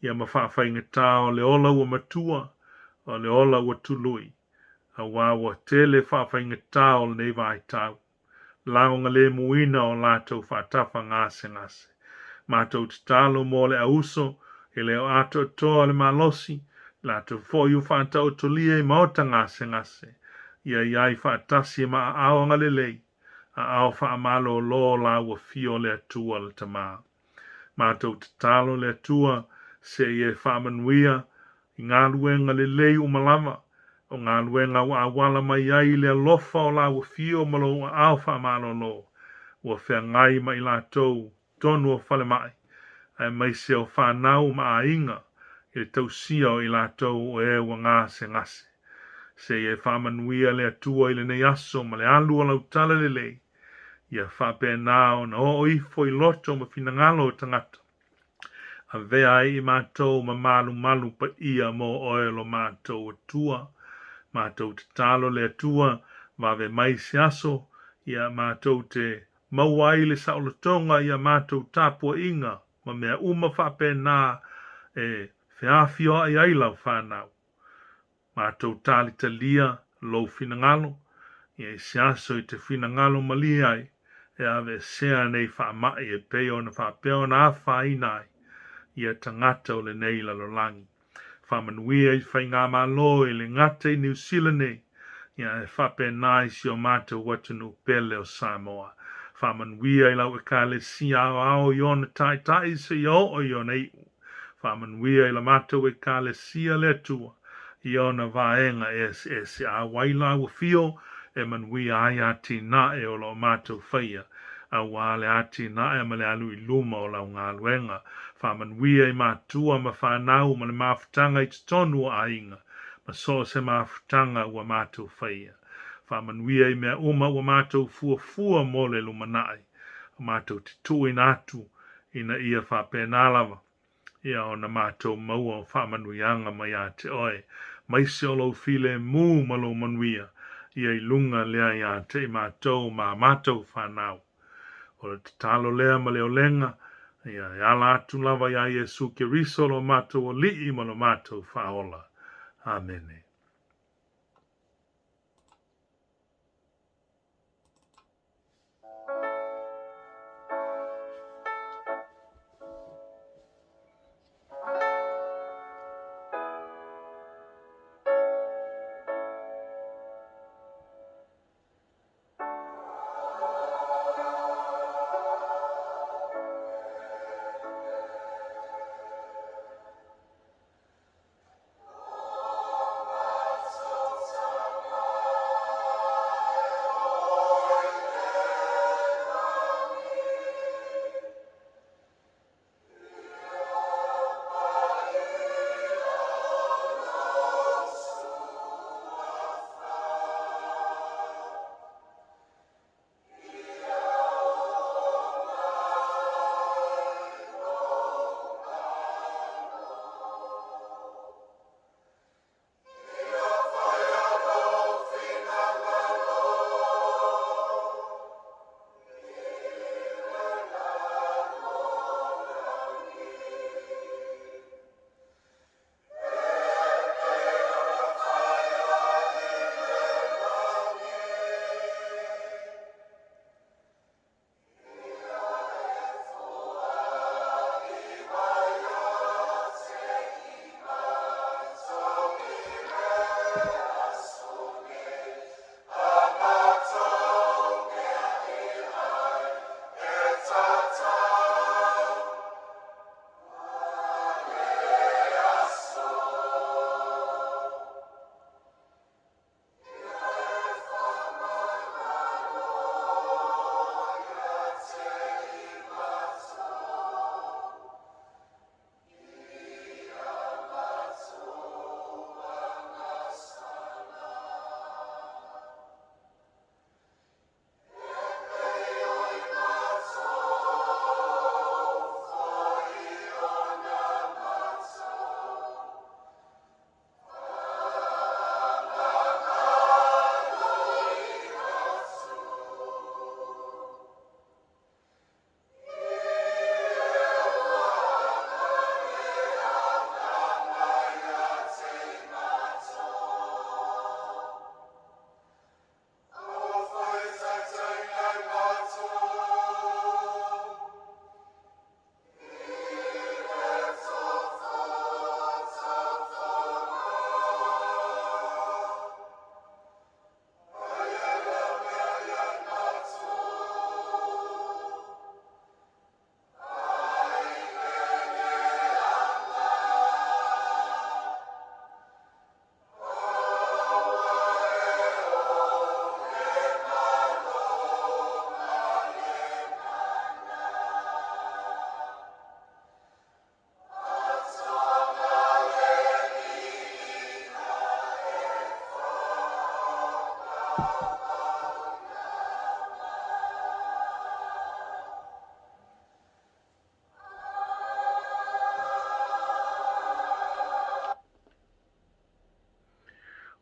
ia ma faafaigatā o le ola ua matua, o le ola ua tului, auā ua tele faafaigatā o lenei vaitau. Laogalemuina o latou faatafa gasegase. Matou tatalo mo le auso e le o atoatoa le malosi, latou foi ua faataotolia i maota gasegase, ia i ai faatasi ma aao agalelei, aao faamalōlō lau afio le Atua le Tamā. Matou tatalo le Atua se i e faamanuia i galuega lelei uma lava, o galuega ua auala mai ai i le alofa o lau afio ma lou aao faamalōlō, ua feagai ma i latou totonu o falemai, aemaise o fanau ma aiga i le tausia o i latou o e ua gasegase. Seia e faamanuia le Atua i lenei aso ma le alu o lau talalelei, ia faapena ona oo ifo i loto ma finagalo o tagata. Avea ai i matou ma malumalu paia mo oe lo matou Atua. Matou tatalo le Atua, vave mai se aso, ia matou te maua ai le saolotoga i a matou tapuaiga ma mea uma faapena e feafioai ai lau fanau. Matou talitalia lou finagalo, ia i se aso i te finagalo malie ai, e aveesea nei faamai e pei ona faapea ona afaina ai ia tagata o lenei lalolagi. Faamanuia i Faigamalo e le gata i Niu Sila nei, ia ae faapena i si o matou atunuu pele o Samoa. Faamanuia i lau Ekalesia Aoao i ona taitai seia oo i ona iu. Faamanuia i la matou Ekalesia le Atua i ona vaega eseese. Auai lau afio e manuia ai atinae o lo o matou faia, aua le atinae ma le alu i luma o lau galuega. Faamanuia i matua ma fanau ma le mafutaga i totonu o aiga, ma so o se mafutaga ua matou faia. Faamanuia i mea uma ua matou fuafua mo le lumanai, matou te tuuina atu ina ia faapena lava ia ona matou maua o faamanuiaga mai ia te oe, maise o lou filemu ma lou manuia, ia i luga lea ia te i matou ma a matou fanau. O le tatalo lea ma le olega, ia e ala atu lava iā Iesu Keriso lo matou Alii ma lo matou Faaola. Amene.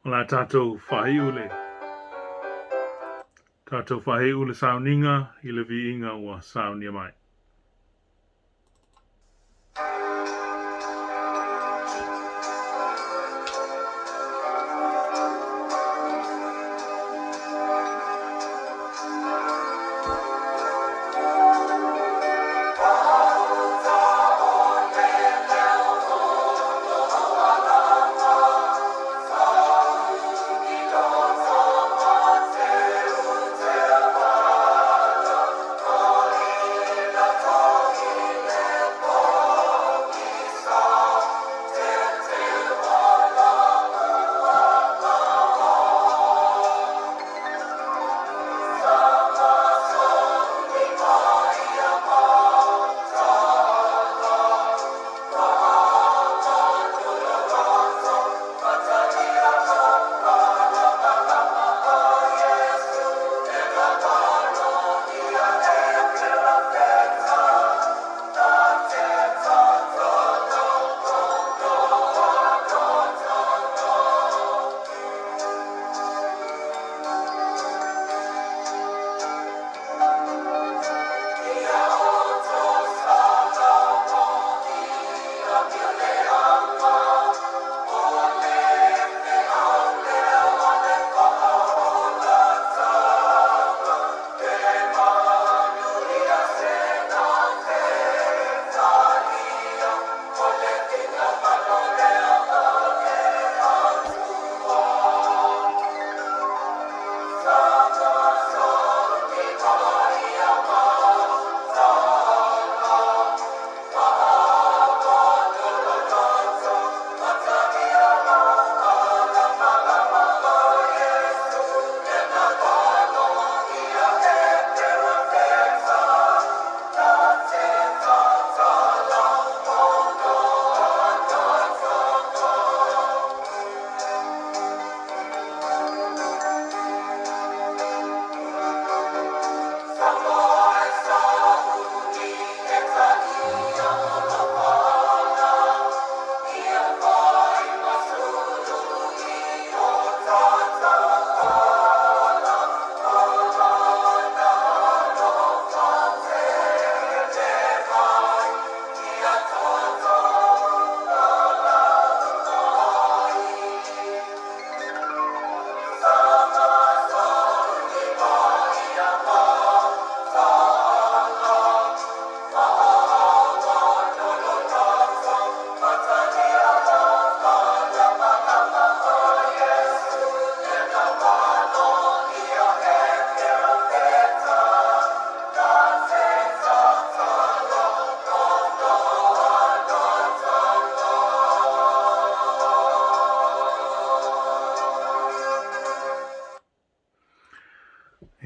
O le a tatou faaiu le tatou faaiu le sauniga i le viiga ua saunia mai.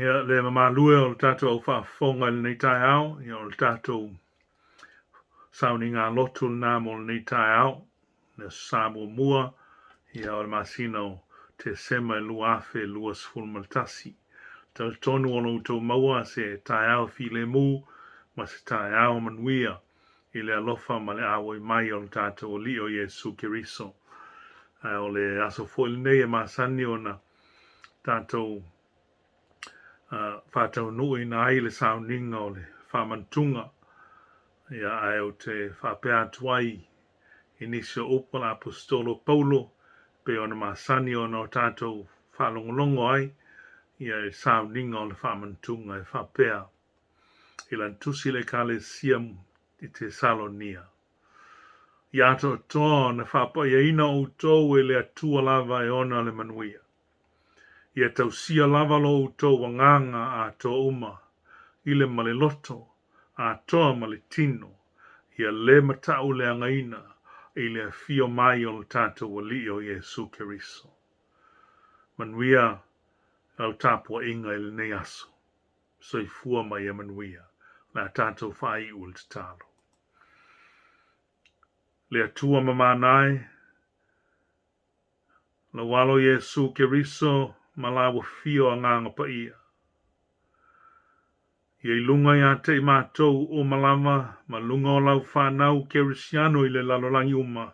Ia, le mamalu e o le tatou au faafofoga i lenei taeao, ia o le tatou sauniga lotu lena mo lenei taeao, le Aso Sa muamua, ia o le masina o Tesema 2021. Talitonu o lo outou maua se taeao filemu ma se taeao manuia i le alofa ma le auai mai o le tatou Alii o Iesu Keriso. Ae o le aso foi lenei e masani ona tatou faataunuuina ai le sauniga o le faamantuga. Ia, ae ou te faapea atu ai i nisi o upu a le Aposetolo Paulo pei ona masani ona o tatou faalogologo ai ia i le sauniga o le faamantuga e faapea i lana tusi i le Ekalesia i Tesalonia. Ia atoatoa ona faapaiaina outou e le Atua lava e ona le manuia. Ia tausia lava lo outou agaga atoa uma, i le ma le loto, atoa ma le tino, ia le matauleagaina i le afio mai o le tatou Alii o Iesu Keriso. Manuia lau tapuaiga i lenei aso. Soifua ma ia manuia. O le a tatou faaiu i le tatalo. Le Atua mamana e, Lou Alo Iesu Keriso ma Lau Afio Agaga Paia. Ia i luga ia te i matou uma lava ma luga o Lau whanau Kerisiano i le lalolagi uma.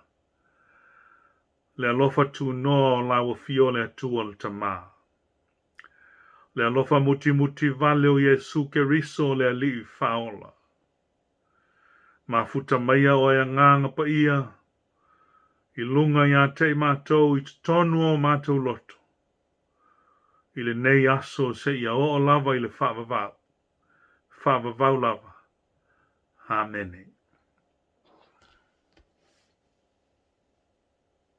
Le alofa tunoa o lau Afio le Atua le Tama. Le alofa mutimuti vale o Iesu Keriso le Alii Faaola. Mafuta maia oe Agaga Paia i luga ia te i matou i totonu o matou loto i lenei aso seia oo lava i le faavavau, faavavau lava. Amene.